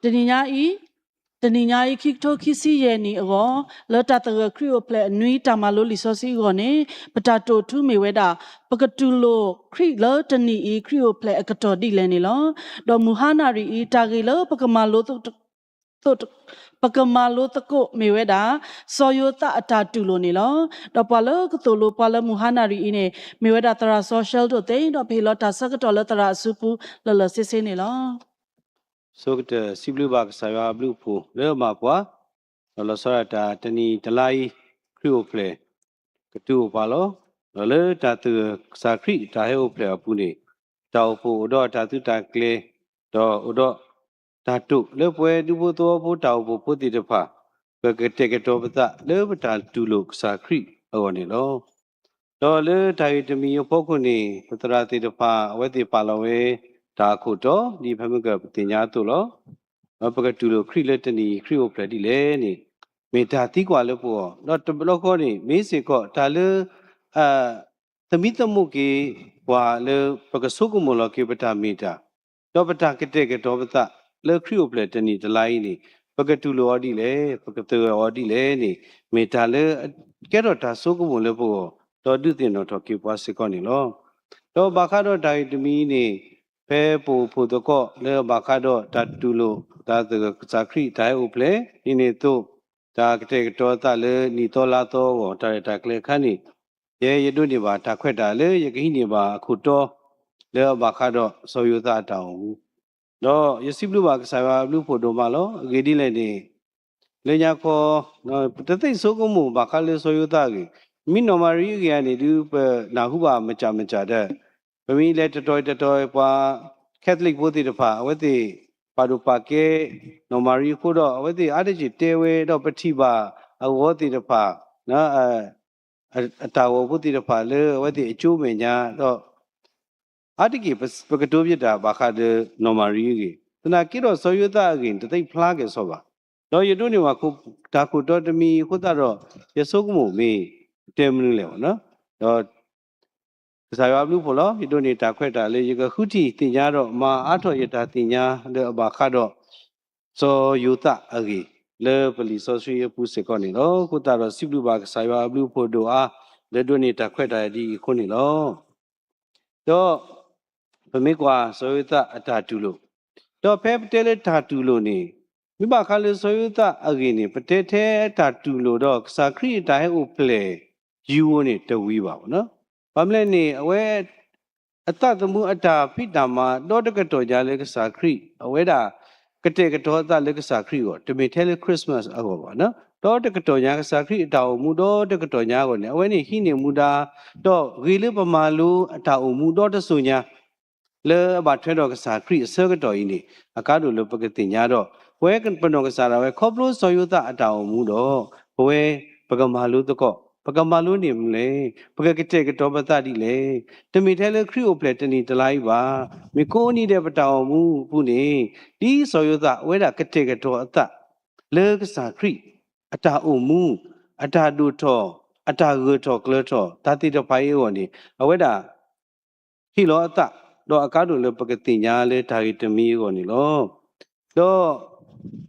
တနံၤညါအံၤ, တနံၤညါအံၤ ခံကထိခံဆံယဲၢ်နံၣ်အဂီၢ်, လၢတၢ်သဂၢၢ်ခရံာ်အိၣ်ဖျဲၣ်အနွံ တၢ်မၤလိလံာ်စီဆှံအဂီၢ်န့ၣ်, ပတၢ်တိာ်ထူမ့ၢ်ဝဲဒၣ်, ပကတူၢ်လိာ်ခရံာ်လၢတနံၣ်အံၤ ခရံာ်အိၣ်ဖျဲၣ်အကတီၢ်ဒ်လဲၣ်န့ၣ်လီၤ. ဒီးမုၢ်ဟါနၣ်ရံၣ်အံၤ တၢ်ဂ့ၢ်လၢပကမၤလိသကိး ပကမၤလိသကိးမ့ၢ်ဝဲဒၣ်, စီၤယိၤသးအတၢ်တူၢ်လိာ်န့ၣ်လီၤ. ဒီးပှၤလၢကသိၣ်လိပှၤလၢမုၢ်ဟါနၣ်ရံၣ်အံၤန့ၣ် မ့ၢ်ဝဲဒၣ်သရၣ်စီၤ Shelter သ့ၣ်, ဒီးပဟ့ၣ်လီၤတၢ်ဆၢကတီၢ်လၢသရၣ်အစုပူၤလၢာ်လၢာ်ဆ့ဆ့န့ၣ်လီၤ. ဆိကတၢၢ် စံးဘျုးဘၣ်ကစၢ်ယွၤအဘျုးအဖှိၣ်လၢအမၤပှၤ, ဒီးလီၤဆီဒၣ်တၢ်တနံၣ်တလါအံၤ ခရံာ်အိၣ်ဖျဲၣ် ကတုၤအိၣ်ပှၤလီၤ. ဒီးလၢတၢ်သဂၢၢ်ကစၢ်ခရံာ်တၢ်ဟဲအိၣ်ဖျဲၣ်အပူၤန့ၣ်, တၢ်အိၣ်ဖှိၣ်အိၣ်ဒီးတၢ်သုးတၢ်ကျဲၤ, ဒီးအိၣ်ဒီးတၢ်တိာ်လၢပဝဲဒူဖိသဝီဖိတၢ်အိၣ်ဖှိၣ်ဖိသ့ၣ်တဖၣ်, ပကတဲာ်ကတီၤပသးလၢပတၢ်တူၢ်လိာ်ကစၢ်ခရံာ်အဂီၢ်န့ၣ်လီၤ. ဒီးလၢတၢ်ဂ့ၢ်တမံၤအဖီခိၣ်န့ၣ် ပသရၣ်သ့ၣ်တဖၣ် အဝဲသ့ၣ်ပာ်လီၤဝဲ တၢ်အခိၣ်တီ ဒ်ဖဲမုၢ်ကၢၢ်ပသ့ၣ်ညါအသိးလီၤ. ဒီးပကတူၢ်လိာ်ခရံာ်လၢတနံၣ်အံၤ ခရံာ်အိၣ်ဖျဲၣ်ဒ်လဲၣ်န့ၣ်, မ့ၢ်တၢ်သံကွၢ်လၢပဂီၢ်, ဒီးတဘျီဃီန့ၣ် မ့ၢ်စ့ၢ်ကီးတၢ်လၢ သမံသမိးက့ၤပှၤလၢပကဆိကမိၣ်လီၤက့ၤပတၢ်မ့ၢ်တၢ်, ဒီးပတၢ်ကတဲာ်ကတီၤပသးလၢခရံာ်အိၣ်ဖျဲၣ်တနံၣ်တလါအံၤန့ၣ်, ပကတူၢ်လိာ်အီၤဒ်လဲၣ်, ပကသဂၢၢ်အီၤဒ်လဲၣ်န့ၣ်, မ့ၢ်တၢ်လၢကဲထီၣ်တၢ်ဆိကမိၣ်လၢပဂီၢ်, ဒီးဒုးသ့ၣ်နီၣ်ထီၣ်က့ၤပှၤစ့ၢ်ကီးန့ၣ်လီၤ. ဒီးဘၣ်ဃးဒီးတၢ်ဂ့ၢ်တမံၤန့ၣ်, ဖဲပအိၣ်ဖှိၣ်သကိးလၢဘၣ်ဃးဒီးတၢ်တူၢ်လိာ်တၢ်သဂၢၢ်ကစၢ်ခရံာ်တၢ်ဟဲအိၣ်ဖျဲၣ်ဒ်န့ၣ်အသိး, တၢ်ကတဲာ်ကတီၤသးလၢနံၣ်သီလါသီအဂီၢ် တၢ်ရဲၣ်တၢ်ကျဲၤအခါန့ၣ်, ယဲယဒိးန့ၢ်ဘၣ်တၢ်ခွဲးတၢ်ယာ်လၢ ယကဟံးန့ၢ်ဘၣ်အခိၣ်တီ လၢအဘၣ်ဃးဒီးစီၤယိၤသးအတၢ်အိၣ်မူ, ဒီးယစံးဘျုးဘၣ်ကစၢ်ယွၤအဘျုးအဖှိၣ်ဒိၣ်မးလီၤ. အဂ့ၢ်ဒ်လဲၣ်န့ၣ်, လၢညါခီ တသ့ၣ်ဆိကမိၣ်ဘၣ်ဃးလၢစီၤယိၤသးအဂ့ၢ်, မ့ၢ်နီၢ်မၤရံအဂ့ၢ်ဧါန့ၣ်ဒုး ပနၢ်ဟူဘၣ်မစၢ်မစၢ်ဒီး, ပမ့ၢ်လဲၤတတီၤတတီၤ ပှၤ Catholic ဖိသ့ၣ်တဖၣ် အဝဲသ့ၣ်ပာ်ဒိၣ်ပာ်ကဲ နီၢ်မၤရံအဃိဒီး အဝဲသ့ၣ်အါတက့ၢ်တဲဝဲ ဒီးပထံၣ်ဘၣ်အဂီၤသ့ၣ်တဖၣ် အတၢ်ဂီၤဖိသ့ၣ်တဖၣ်လၢအဝဲသ့ၣ်အကၠိမဲာ်ညါဒီး အါတက့ၢ်ပကတိၤပတၢ်ဘၣ်ဃးဒီးနီၢ်မၤရံအဂ့ၢ်, သနာ်က့ဒီးစီၤယိၤသးအဂ့ၢ်န့ၣ် တသ့ဖျါက့ၤစီၤဘၣ်. ဒီးယဒိးန့ၢ်ဘၣ်တၢ်ခိၣ်တီတမံၤအဃိသတးဒီး ယဆိကမိၣ်မ့ၢ်တဲမနုၤလဲၣ်ဘၣ်. ဒီး ကစၢ်ယွၤအဘျုးအဖှိၣ်လီၤ. ယဒိးန့ၢ်တၢ်ခွဲးတၢ်ယာ်လၢ ယကဃုထံၣ်သ့ၣ်ညါဒီးမၤအါထီၣ်ယတၢ်သ့ၣ်ညါလၢအဘၣ်ဃးဒီး စီၤယိၤသးအဂ့ၢ် လၢပလံာ်စီဆှံအပူၤစ့ၢ်ကီးန့ၣ်လီၤ. အဃိသတးဒီးစံးဘျုးဘၣ်ကစၢ်ယွၤအဘျုးအဖှိၣ်ဒိၣ်အါ လၢဒိးန့ၢ်တၢ်ခွဲးတၢ်ယာ်ဒ်အံၤအဃိန့ၣ်လီၤ. ဒီး ပမ့ၢ်ကွၢ်စီၤယိၤသးအတၢ်တူၢ်လိာ်, ဒီးဖဲပတဲလၢတၢ်တူၢ်လိာ်န့ၣ် မ့ၢ်ဘၣ်ဃးလၢစီၤယိၤသးအဂ့ၢ်န့ၣ် ပတဲထဲတၢ်တူၢ်လိာ်ဒီးကစၢ်ခရံာ်အတၢ်ဟဲအိၣ်ဖျဲၣ် ယူၤဧိၤန့ၣ် တဝံၤဘၣ်ဘၣ်နီၤ. ဘၣ်မနုၤလဲၣ်န့ၣ် အဝဲ အသးသမူအတၢ်ဖံးတၢ်မၤဒီတကတီၢ်ညါလၢကစၢ်ခရံာ် အဝဲဒၣ် ကတဲာ်ကတီၤအသးလၢကစၢ်ခရံာ်အဂီၢ် တမ့ၢ်ထဲလၢ Christmas အဂီၢ်ဘၣ်နီၤ. ဒီတကတီၢ်ညါကစၢ်ခရံာ်အတၢ်အိၣ်မူဒီတကတီၢ်ညါအဂီၢ်န့ၣ် အဝဲန့ၣ်ဟံးန့ၢ်မူဒါ ဒီးဂ့ၤလၢပမၤလိအတၢ်အိၣ်မူဒီတစိၤညါ လၢအဘၣ်ထွဲဒီးကစၢ်ခရံာ်အဆၢကတီၢ်အံၤန့ၣ် အကါဒိၣ်လၢပကသ့ၣ်ညါဒီး ပဝဲပနီၢ်ကစၢ်ဒၣ်ဝဲ ခီဖျိစီၤယိၤသးအတၢ်အိၣ်မူဒီး ပဝဲ ပကမၤလိသကိး ပကမၤလိန့ၢ်မနုၤလဲၣ်, ပကကတဲာ်ကတီၤပသးဒ်လဲၣ်. တမ့ၢ်ထဲလၢခရံာ်အိၣ်ဖျဲၣ်တနံၣ်တလါအံၤဘၣ်. မ့ၢ်ကိးနံၤဒဲးပတၢ်အိၣ်မူအပူၤန့ၣ် ဒ်စီၤယိၤသးအဝဲဒၣ်ကတဲာ်ကတီၤအသး လၢကစၢ်ခရံာ် အတၢ်အိၣ်မူ အတၢ်ဒိၣ်ထီၣ် အတၢ်ဂၢၢ်ထီၣ်ကျၢၤထီၣ် တၢ်သ့ၣ်တဖၣ်အံၤအဂီၢ်န့ၣ် အဝဲဒၣ် ဟ့ၣ်လီၤအသး ဒီးအကါဒိၣ်လၢပကသ့ၣ်ညါလၢတၢ်ဂ့ၢ်တမံၤအဂီၢ်န့ၣ်လီၤ.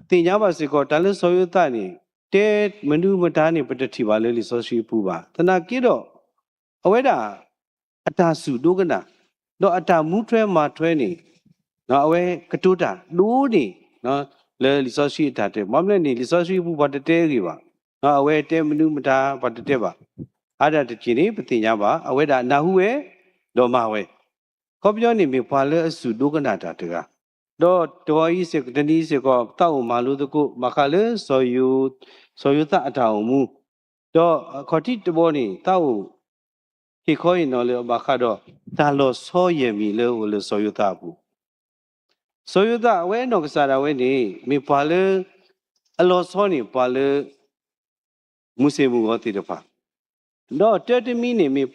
ဒီး သ့ၣ်ညါဘၣ်စ့ၢ်ကီး တၢ်လၢစီၤယိၤသးန့ၣ် တဲမနုၤမတၤန့ၣ် ပတထံၣ်ဘၣ်လၢလံာ်စီဆှံအပူၤဘၣ်. သနာ်က့ဒီး အဝဲဒၣ် အတၢ်စူၢ်ဒိကနၣ် ဒီးအတၢ်မူထွဲမၤထွဲန့ၣ် အဝဲကတိၤတၢ်ဒိၣ်န့ၢ် လၢလံာ်စီဆှံအတၢ်တဲ ဘၣ်မနုၤလဲၣ်န့ၣ် လံာ်စီဆှံအပူၤပှၤတတဲအဂ့ၢ်ဘၣ်. အဝဲတဲမနုၤမတၤ ပှၤတတဲဘၣ်. အါဒၣ်တက့ၢ်န့ၣ် ပသ့ၣ်ညါဘၣ် အဝဲဒၣ်နၢ်ဟူဝဲ ဒီးမၤဝဲ. ခီပညီန့ၣ်မ့ၢ်ပှၤလၢအစူၢ်ဒိကနၣ်တၢ်တဂၤ, ဒီးတဂီၤအံၤစ့ၢ် တနံၤအံၤစ့ၢ်ကီး သးအိၣ်မၤလိသကိး ဘၣ်ဃးလၢ စီၤယိၤသးအတၢ်အိၣ်မူ, ဒီးအခီၣ်ထံးတဘီန့ၣ် သးအိၣ် ဟ့ၣ်ခီဟ့ၣ်နီၤလၢအဘၣ်ဃးဒီး တၢ်လီၤဆီယဲၢ်မံၤလၢအအိၣ်လၢစီၤယိၤသးအပူၤ စီၤယိၤသးအဝဲအနီၢ်ကစၢ်ဒၣ်ဝဲန့ၣ် မ့ၢ်ပှၤလၢ အလီၤဆီန့ၣ် ပှၤလၢ မုၢ်ဆ့ၣ်မုၢ်ဂီၤသ့ၣ်တဖၣ်, ဒီးတၢတမံၤန့ၣ်မ့ၢ်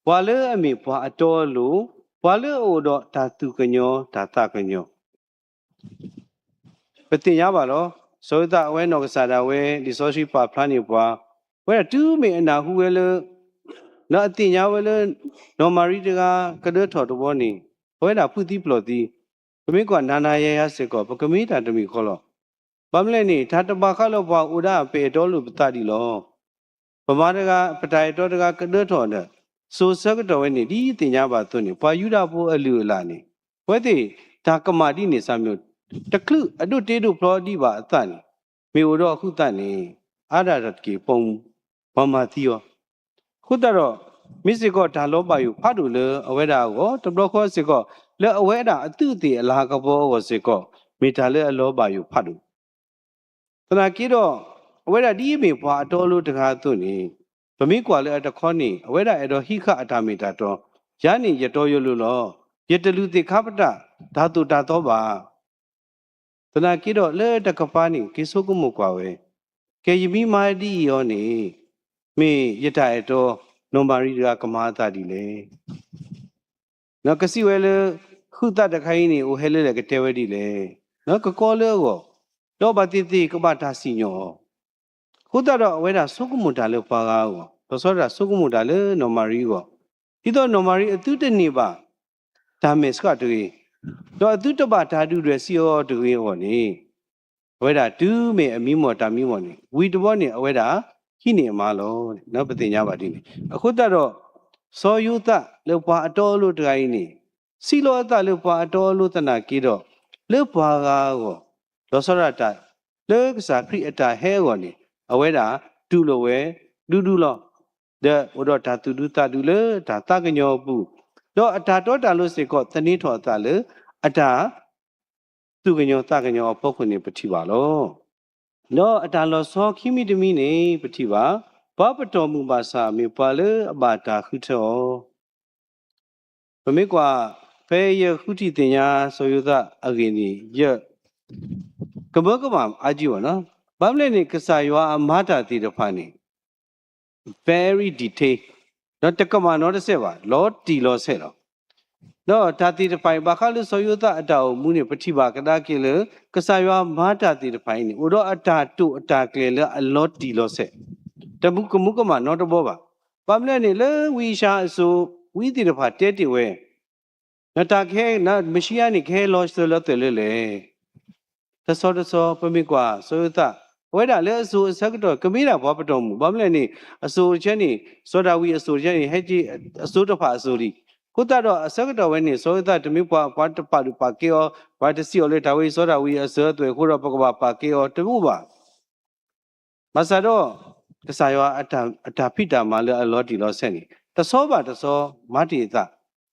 ပှၤလၢအမ့ၢ်ပှၤအတီအလိၤ, ပှၤလၢအအိၣ်ဒီးတၢ်သူၣ်ကညီၤတၢ်သးကညီၤ ပသ့ၣ်ညါဘၣ်လီၤ. စီၤယိၤသးအဝဲနီၢ်ကစၢ်ဒၣ်ဝဲ လံာ်စီဆှံပာ်ဖျါန့ၢ်ပှၤ, အဝဲဒၣ်တုၤမ့ၢ်အနၢ်ဟူဝဲလၢ ဒီးအသ့ၣ်ညါဝဲလၢ နီၢ်မၤရံတဂၤကဒၢထီၣ်တဘျီန့ၣ် အဝဲဒၣ်ဖုးသံပျိၢ်သံ, ပမ့ၢ်ကွၢ်နၤနၤယၤယၤစ့ၢ်ကီး ပကမ့ၢ်တၢ်တမံၤဃီလီၤ. ဘၣ်မနုၤလဲၣ်န့ၣ် တၢ်တဘၣ်ဃးလၢပှၤအိၣ်ဒၣ် ပအဲၣ်တီလိာ်ပသးဒံးလီၤ. ပမၤတဂၤ ပတၢ်အဲၣ်တီတဂၤကဒၢထီၣ်ဒီး စိၤဆၢကတီၢ်ဝဲန့ၣ် ဒ်သ့ၣ်ညါဘၣ်အသိးန့ၣ် ပှၤယူဒၤဖိအလုၢ်အလၢ်န့ၣ် အဝဲသ့ၣ်တၢ်ကမၣ်ဒ်န့ၣ် စၢ်မ့ၢ် တချုးအဒိးတ့ဒိးဖျီဒံးဘၣ်အသးန့ၣ် မ့ၢ်အိၣ်ဒီးအဃုသးန့ၣ် အါဒၣ်တၢ်တက့ၢ် ပိာ်မုၣ်ပှၤမၤသံအီၤ အဃိသတးဒီး မ့ၢ်စ့ၢ်ကီးတၢ်လီၤဘၣ်ယိၣ်ဖးဒိၣ်လၢအဝဲဒၣ်အဂီၢ် တဘျီဃီစ့ၢ်ကီး လၢအဝဲဒၣ်အသူးအသ့ၣ်အလၤကပီၤအဂီၢ်စ့ၢ်ကီး မ့ၢ်တၢ်လၢအလီၤဘၣ်ယိၣ်ဖးဒိၣ် သနာ်က့ဒီး အဝဲဒၣ်ဒ်အမ့ၢ်ပှၤအတီအလိၤတဂၤအသိးန့ၣ် ပမ့ၢ်ကွၢ်လၢအတခီန့ၣ် အဝဲဒၣ်အဲၣ်ဒိးဟံးဃာ်အတၢ်မ့ၢ်တၢ်တီ, ယၤန့ၣ်ယတီယလိၤလီၤ. ယတလူၤသ့ၣ်ခါပတာ် တၢ်သိၣ်တၢ်သီဘၣ်. သနာ်က့ဒီးလၢတကပၤန့ၣ် က့ၤဆိကမိၣ်ကွၢ်ဝဲ, ကဲယမ့ၢ်မၤဒ်အံၤအီၤန့ၣ် မ့ၢ်ယတၢ်အဲၣ်တီ နီၢ်မၤရံတဂၤကမၤအသးဒ်လဲၣ် ကစံးဝဲလၢ ဃုသးတခါအံၤန့ၣ် အိၣ်ဟဲလၢလဲၣ်ကတဲဝဲဒ်လဲၣ်, ကကီလၢအဂီၢ်, ဒီးဘၣ်သ့ၣ်သ့ၣ်ကဘၣ်တၢ်စံၣ်ညီၣ်အီၤ, အဃိသတးဒီးအဝဲဒၣ်ဆိကမိၣ်တၢ်လၢပှၤဂၤအဂီၢ်, လီၤဆီဒၣ်တၢ်ဆိကမိၣ်တၢ်လၢနီၢ်မၤရံအဂီၢ်, ဒ်သိးနီၢ်မၤရံအသုတန့ၢ်ဘၣ် တၢ်မဲာ်ဆှးတဂ့ၤ, ဒီးအသုတဘၣ်တၢ်ဒုၣ်ဒွဲၣ်စံးအီၤတဂ့ၤအဂီၢ်န့ၣ် အဝဲဒၣ်တုၤမ့ၢ်အမံမီၢ်တၢ်မံမီၢ်န့ၣ် ဝံၤတဘျီန့ၣ် အဝဲဒၣ်ဟံးန့ၢ်အမါလီၤ. ပသ့ၣ်ညါဘၣ်ဒ်န့ၣ်, အဃိသတးဒီး စီၤယိၤသးလၢပှၤအတီအလိၤတဂၤအံၤန့ၣ် စံးလီၤအသးလၢပှၤအတီအလိၤသနာ်က့ဒီး လၢပှၤဂၤအဂီၢ်, လီၤဆီဒၣ်တၢ် လၢကစၢ်ခရံာ်အတၢ်ဟဲအဂီၢ်န့ၣ် အဝဲဒၣ်တူၢ်လိာ်ဝဲဒူဒူလီၤ. ဒီးအိၣ်ဒီးတၢ်သူၣ်ဒူသးဒူလၢတၢ်သးကညီၤအပူၤ, ဒီးအတၢ်တီတၢ်လိၤစ့ၢ်ကီး သန့ၤထီၣ်အသးလၢအတၢ် သူၣ်ကညီၤသးကညီၤအဖီခိၣ်န့ၣ် ပထံၣ်ဘၣ်လီၤ. ဒီးအတၢ်လီၤဆီခံမံၤတမံၤန့ၣ် ပထံၣ်ဘၣ်, ပှၤပတီၢ်မုၢ်ဘၣ်ဆၣ် မ့ၢ်ပှၤလၢအဘၣ်တၢ်ဃုထၢအီၤ. ပမ့ၢ်ကွၢ် ဖဲယဃုထံၣ်သ့ၣ်ညါစီၤယိၤသးအဂ့ၢ်န့ၣ် ယကမၢကမၣ်အါကံဘၣ်နီၤ, ဘၣ်မနုၤလဲၣ်န့ၣ် ကစၢ်ယွၤအမၤတၢ်သ့ၣ်တဖၣ်န့ၣ် very detail ဒီးတကမၣ်နီတစဲးဘၣ်, လီၤတံၢ်လီၤဆဲးလီၤ. ဒီးတၢ်သ့ၣ်တဖၣ်အံၤ ဘၣ်ဃးလၢစီၤယိၤသးအတၢ်အိၣ်မူန့ၣ် ပထံၣ်ဘၣ်ကဒါက့ၤလၢ ကစၢ်ယွၤမၤတၢ်သ့ၣ်တဖၣ်အံၤန့ၣ် အိၣ်ဒီးအတၢ်တိာ်အတၢ်ကျဲၤလၢအလီၤတံၢ်လီၤဆဲး, တမူကမူကမၣ်နီတဘီဘၣ်. ဘၣ်မနုၤလဲၣ်န့ၣ် လၢဝံယၡါယၤအစိၤ ဝံသ့ၣ်တဖၣ်တဲတ့ၢ်ဝဲ တၢ်ကဟဲ မ့ၤၡံယၤန့ၣ် ကဟဲလီၤစၢၤလၢသွဲၣ်လၢလဲၣ်. တဆီတဆီ ပမ့ၢ်ကွၢ်စီၤယိၤသး အဝဲဒၣ်လၢအစိၤအဆၢကတီၢ် ကမ့ၢ်ဒၣ်ပှၤပတီၢ်မုၢ်, ဘၣ်မနုၤလဲၣ်န့ၣ် အစိၤတဆၢန့ၣ် စီၤဒၤဝံးအစိၤတဆၢန့ၣ် ဟဲက့ၤအစိၤတဖၣ်အစိၤလံ. အဃိသတးဒီးအဆၢကတီၢ်ဝဲန့ၣ် စီၤယိၤသးတမ့ၢ်ပှၤ ပှၤတပာ်ဒုၣ်ပာ်ကဲအီၤ, ပှၤတစံးအီၤလၢတၢ်ဝဲအံၤ စီၤဒၤဝံးအစၢၤအသွဲၣ်အဃိဒီး ပကဘၣ်ပာ်ကဲအီၤတအိၣ်ဘၣ်. ဘၣ်ဆၣ်ဒီး ကစၢ်ယွၤအတၢ်ဖံးတၢ်မၤလၢအလီၤတံၢ်လီၤဆဲးန့ၣ် တဆီဘၣ်တဆီ မၤတ့ၢ်အသး,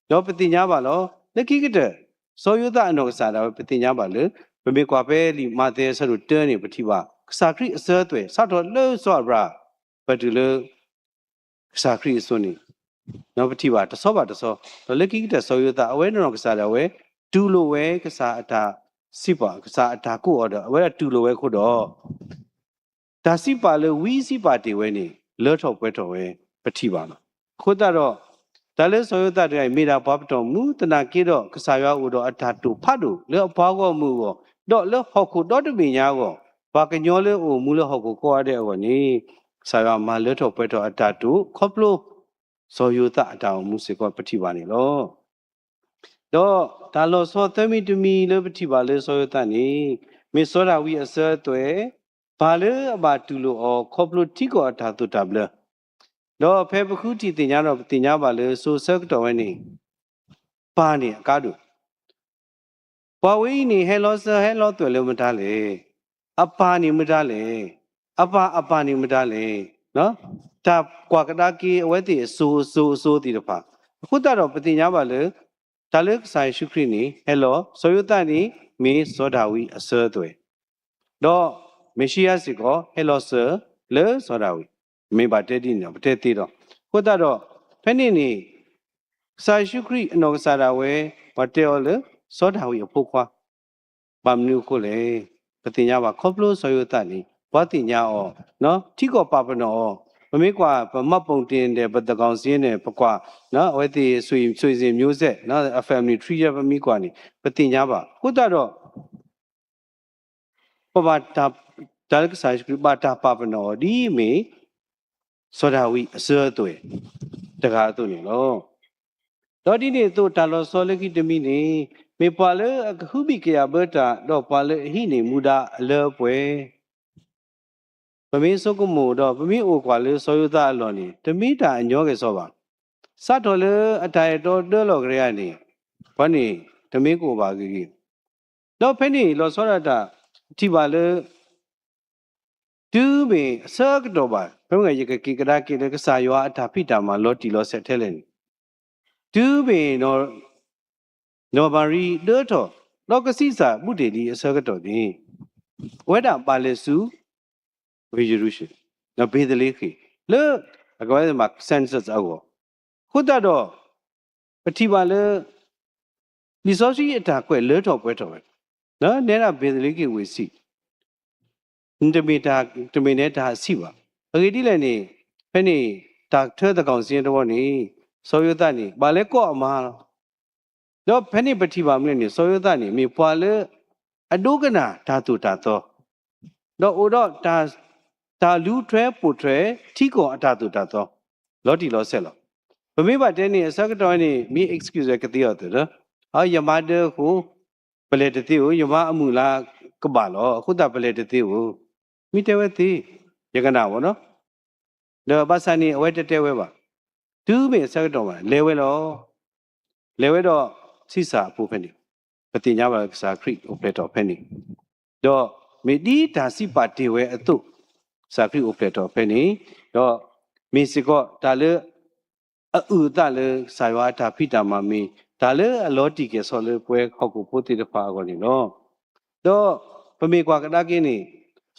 ဒီးပသ့ၣ်ညါဘၣ်လီၤ. လၢခံကတၢၢ် စီၤယိၤသးအနီၢ်ကစၢ်ဒၣ်ဝဲ ပသ့ၣ်ညါဘၣ်လၢ ပမ့ၢ်ကွၢ်ဖဲလံာ်မးသဲအဆၢဒိၣ်တၢန့ၣ် ပထံၣ်ဘၣ် ကစၢ်ခရံာ်အစၢၤအသွဲၣ် စးထီၣ်လၢစီၤအၤဘြၤဟၣ် ပတုၤလၢ ကစၢ်ခရံာ်အစိၤန့ၣ် ပထံၣ်ဘၣ်တဆီဘၣ်တဆီ, ဒီးလၢခံကတၢၢ်စီၤယိၤသး အဝဲနီၢ်ကစၢ်ဒၣ်ဝဲ တူၢ်လိာ်ဝဲကစၢ်အတၢ်စံးပာ် ကစၢ်အတၢ်ကိးအီၤဒီး အဝဲဒၣ်တူၢ်လိာ်ဝဲအဃိဒီး တၢ်စံးပာ်လၢဝံစံးပာ်တ့ၢ်ဝဲန့ၣ် လၢထီၣ်ပှဲၤထီၣ်ဝဲ ပထံၣ်ဘၣ်လီၤ. အဃိသတးဒီး တၢ်လၢစီၤယိၤသးတဂၤအံၤ မ့ၢ်ဒၣ်ပှၤပတီၢ်မုၢ်သနာ်က့ဒီး ကစၢ်ယွၤအိၣ်ဒီးအတၢ်တိာ်ဖးဒိၣ် လၢအပှၤဂီၢ်မုၢ်အဂီၢ်, ဒီးလၢဟီၣ်ခိၣ်ဒီတဘ့ၣ်ညါအဂီၢ်, ပှၤကညီလၢအအိၣ်မူလၢဟီၣ်ခိၣ်ကိးဂၤဒဲးအဂီၢ်န့ၣ် ကစၢ်ယွၤမၤလၢထီၣ်ပှဲၤထီၣ်အတၢ်တိာ် ခီဖျိ စီၤယိၤသးအတၢ်အိၣ်မူစ့ၢ်ကီး ပထံၣ်ဘၣ်န့ၣ်လီၤ. ဒီးတၢ်လီၤဆီသၢမံၤတမံၤလၢပထံၣ်ဘၣ်လၢစီၤယိၤသးန့ၣ် မ့ၢ်စီၤဒၤဝံးအစၢၤအသွဲၣ်, ပၢ်လၢအဘၣ်တူၢ်လိာ်အီၤ ခီဖျိထံကီၢ်အတၢ်သိၣ်တၢ်ဘျၢ, ဒီးဖဲပဃုထံၣ်သ့ၣ်ညါဒီး ပသ့ၣ်ညါဘၣ်လၢစိၤဆၢကတီၢ်ဝဲန့ၣ် ပၢ်န့ၣ်အကါဒိၣ် ပှၤဝဲအံၤန့ၣ် ဟဲလီၤစၢၤဟဲလီၤသွဲၣ်လၢမတၤလဲၣ်, အပၢ်န့ၣ်မတၤလဲၣ်, အပၢ်အပၢ်န့ၣ်မတၤလဲၣ်, တၢ်ကွၢ်ကဒါက့ၤအဝဲသ့ၣ်အစိၤအစိၤအစိၤသ့ၣ်တဖၣ်, အဃိသတးဒီးပသ့ၣ်ညါဘၣ်လၢ တၢ်လၢကစၢ်ယ့ၣ်ၡူးခရံာ်န့ၣ် ဟဲလီၤ စီၤယိၤသးန့ၣ် မ့ၢ်စီၤဒၤဝံးအစၢၤအသွဲၣ် ဒီးမ့ၤၡံယၤစ့ၢ်ကီး ဟဲလီၤစၢၤလၢစီၤဒၤဝံး, မ့ၢ်ဘၣ်တဲဒ်န့ၣ်ဒီး ပတဲသ့ဒီး, အဃိသတးဒီး ဖဲန့ၣ်န့ၣ် ကစၢ်ယ့ၣ်ၡူးခရံာ်အနီၢ်ကစၢ်ဒၣ်ဝဲ ပှၤတဲအီၤလၢ စီၤဒၤဝံးအဖိခွါ, ဘၣ်မနုၤအဃိလဲၣ်, ပသ့ၣ်ညါဘၣ်ခီဖျိစီၤယိၤသးန့ၣ် ပှၤသ့ၣ်ညါအီၤ, ထံကီၢ်ပာ်ပနီၣ်အီၤ, ပမ့ၢ်ကွၢ် ပမှတ်ပုံတင် ဒီးပသန်းခေါင်စာရင်းန့ၣ် ပကွၢ် အဝဲသ့ၣ် ဆွေစဉ်မျိုးဆက် အ family tree ပမ့ၢ်ကွၢ်န့ၣ် ပသ့ၣ်ညါဘၣ်. အဃိသတးဒီး ပဘၣ်တၢ် တၢ်လၢကစၢ်ယ့ၣ်ၡူးခရံာ်ဘၣ်တၢ်ပာ်ပနီၣ်အီၤဒ်အမ့ၢ် စီၤဒၤဝံးအစၢၤအသွဲၣ်တဂၤအသိးန့ၣ်လီၤ. ဒီးဒ်န့ၣ်အသိးတၢ်လီၤဆီလၢခံတမံၤန့ၣ် မ့ၢ်ပှၤလၢအကဟုဘံၣ်ကယာ်ဘၢတၢ် ဒီးပှၤလၢအဟံးန့ၢ်မူဒါအလၢအပှဲၤ ပမ့ၢ်ဆိကမိၣ်ဒီး ပမ့ၢ်အိၣ်ကွၢ်လၢစီၤယိၤသးအလီၢ်န့ၣ် တမ့ၢ်တၢ်အညီကစီၣ်ဘၣ်. စးထီၣ်လၢအတၢ်အဲၣ်တီဒၢလီၢ်ကရၢန့ၣ် ပှၤန့ၣ်တမ့ၢ်ကအိၣ်ဘၣ်ဂ့ၤဂ့ၤ, ဒီးဖဲန့ၣ်လီၤဆီဒၣ်တၢ် ထံၣ်ဘၣ်လၢ တုၤမ့ၢ်အဆၢကတီၢ်ဘၣ် ဖဲမ့ၢ်ယကက့ၤကဒါက့ၤလၢကစၢ်ယွၤအတၢ်ဖံးတၢ်မၤလီၤတံၢ်လီၤဆဲးထဲလဲၣ်န့ၣ်, တုၤမ့ၢ် နီၢ်မၤရံဒၢထီၣ် ဒီးကဆံးစၢ်ဘူၣ်တ့ၢ်လံအဆၢကတီၢ်န့ၣ်, အဝဲဒၣ်ဘၣ်လဲၤဆူ ဝ့ၢ်ယရူၤၡလ့ၣ်, ဘ့းသလ့ဃ့ၣ်, လၢ အကဝဲမး census အဂီၢ်, အဃိသတးဒီး ပထံၣ်ဘၣ်လၢ လံာ်စီဆှံအတၢ်ကွဲးလၢထီၣ်ပှဲၤထီၣ်ဝဲ, နဲဒၣ်ဘ့းသလ့ဃ့ၣ်ဝ့ၢ်ဆံး တမ့ၢ်တၢ် တမ့ၢ်နဲတၢ်အဆံးဘၣ်. အဂ့ၢ်ဒ်လဲၣ်န့ၣ်, ဖဲန့ၣ် တၢ်ကထၢသကီၢ်စ့တဝီန့ၣ် စီၤယိၤသးန့ၣ် ဘၣ်လဲၤကိးအမါလီၤ. ဒီးဖဲန့ၣ်ပထံၣ်ဘၣ်မနုၤန့ၣ် စီၤယိၤသးန့ၣ် မ့ၢ်ပှၤလၢ အဒိကနၣ်တၢ်သိၣ်တၢ်သီ ဒီးအိၣ်ဒီး တၢ်လူၤထွဲပိာ်ထွဲ ထံကီၢ်အတၢ်သိၣ်တၢ်သီ လီၤတံၢ်လီၤဆဲးလီၤ. ပမ့ၢ်ဘၣ်တဲန့ၣ် အဆၢကတီၢ်န့ၣ် မ့ၢ် excuse ကသ့အီၤသ့ၣ်ဒီး ယမါဒၢအဃိ ပလဲၤတသ့ဧိၤ, ယမါအမုၢ်လါကဘၣ်လီၤ, အဃိသတးပလဲၤတသ့ဧိၤ, မ့ၢ်တဲဝဲသ့, ယကနၣ်ဝဲနီၤ. ဒီးဘၣ်ဆၣ်န့ၣ် အဝဲတတဲဝဲဘၣ်. တုၤမ့ၢ်အဆၢကတီၢ်ဘၣ် လဲၤဝဲလီၤ. လဲၤဝဲဒီး ဆံးစၢ်အဖိဖဲန့ၣ်, ပသ့ၣ်ညါဘၣ်လၢကစၢ်ခရံာ်အိၣ်ဖျဲၣ်ထီၣ်ဖဲန့ၣ်, ဒီးမ့ၢ်ဒ်တၢ်စံးပာ်တ့ၢ်ဝဲအသိး ကစၢ်ခရံာ်အိၣ်ဖျဲၣ်ထီၣ်ဖဲန့ၣ်, ဒီးမ့ၢ်စ့ၢ်ကီး တၢ်လၢ အအုၣ်အသးလၢကစၢ်ယွၤအတၢ်ဖံးတၢ်မၤမ့ၢ် တၢ်လၢအလီၤတံၢ်ကဲၤဆိးလၢပဝဲဟီၣ်ခိၣ်ဖိသ့ၣ်တဖၣ်အဂီၢ်န့ၣ်လီၤ. ဒီးပမ့ၢ်ကွၢ်ကဒါက့ၤန့ၣ်,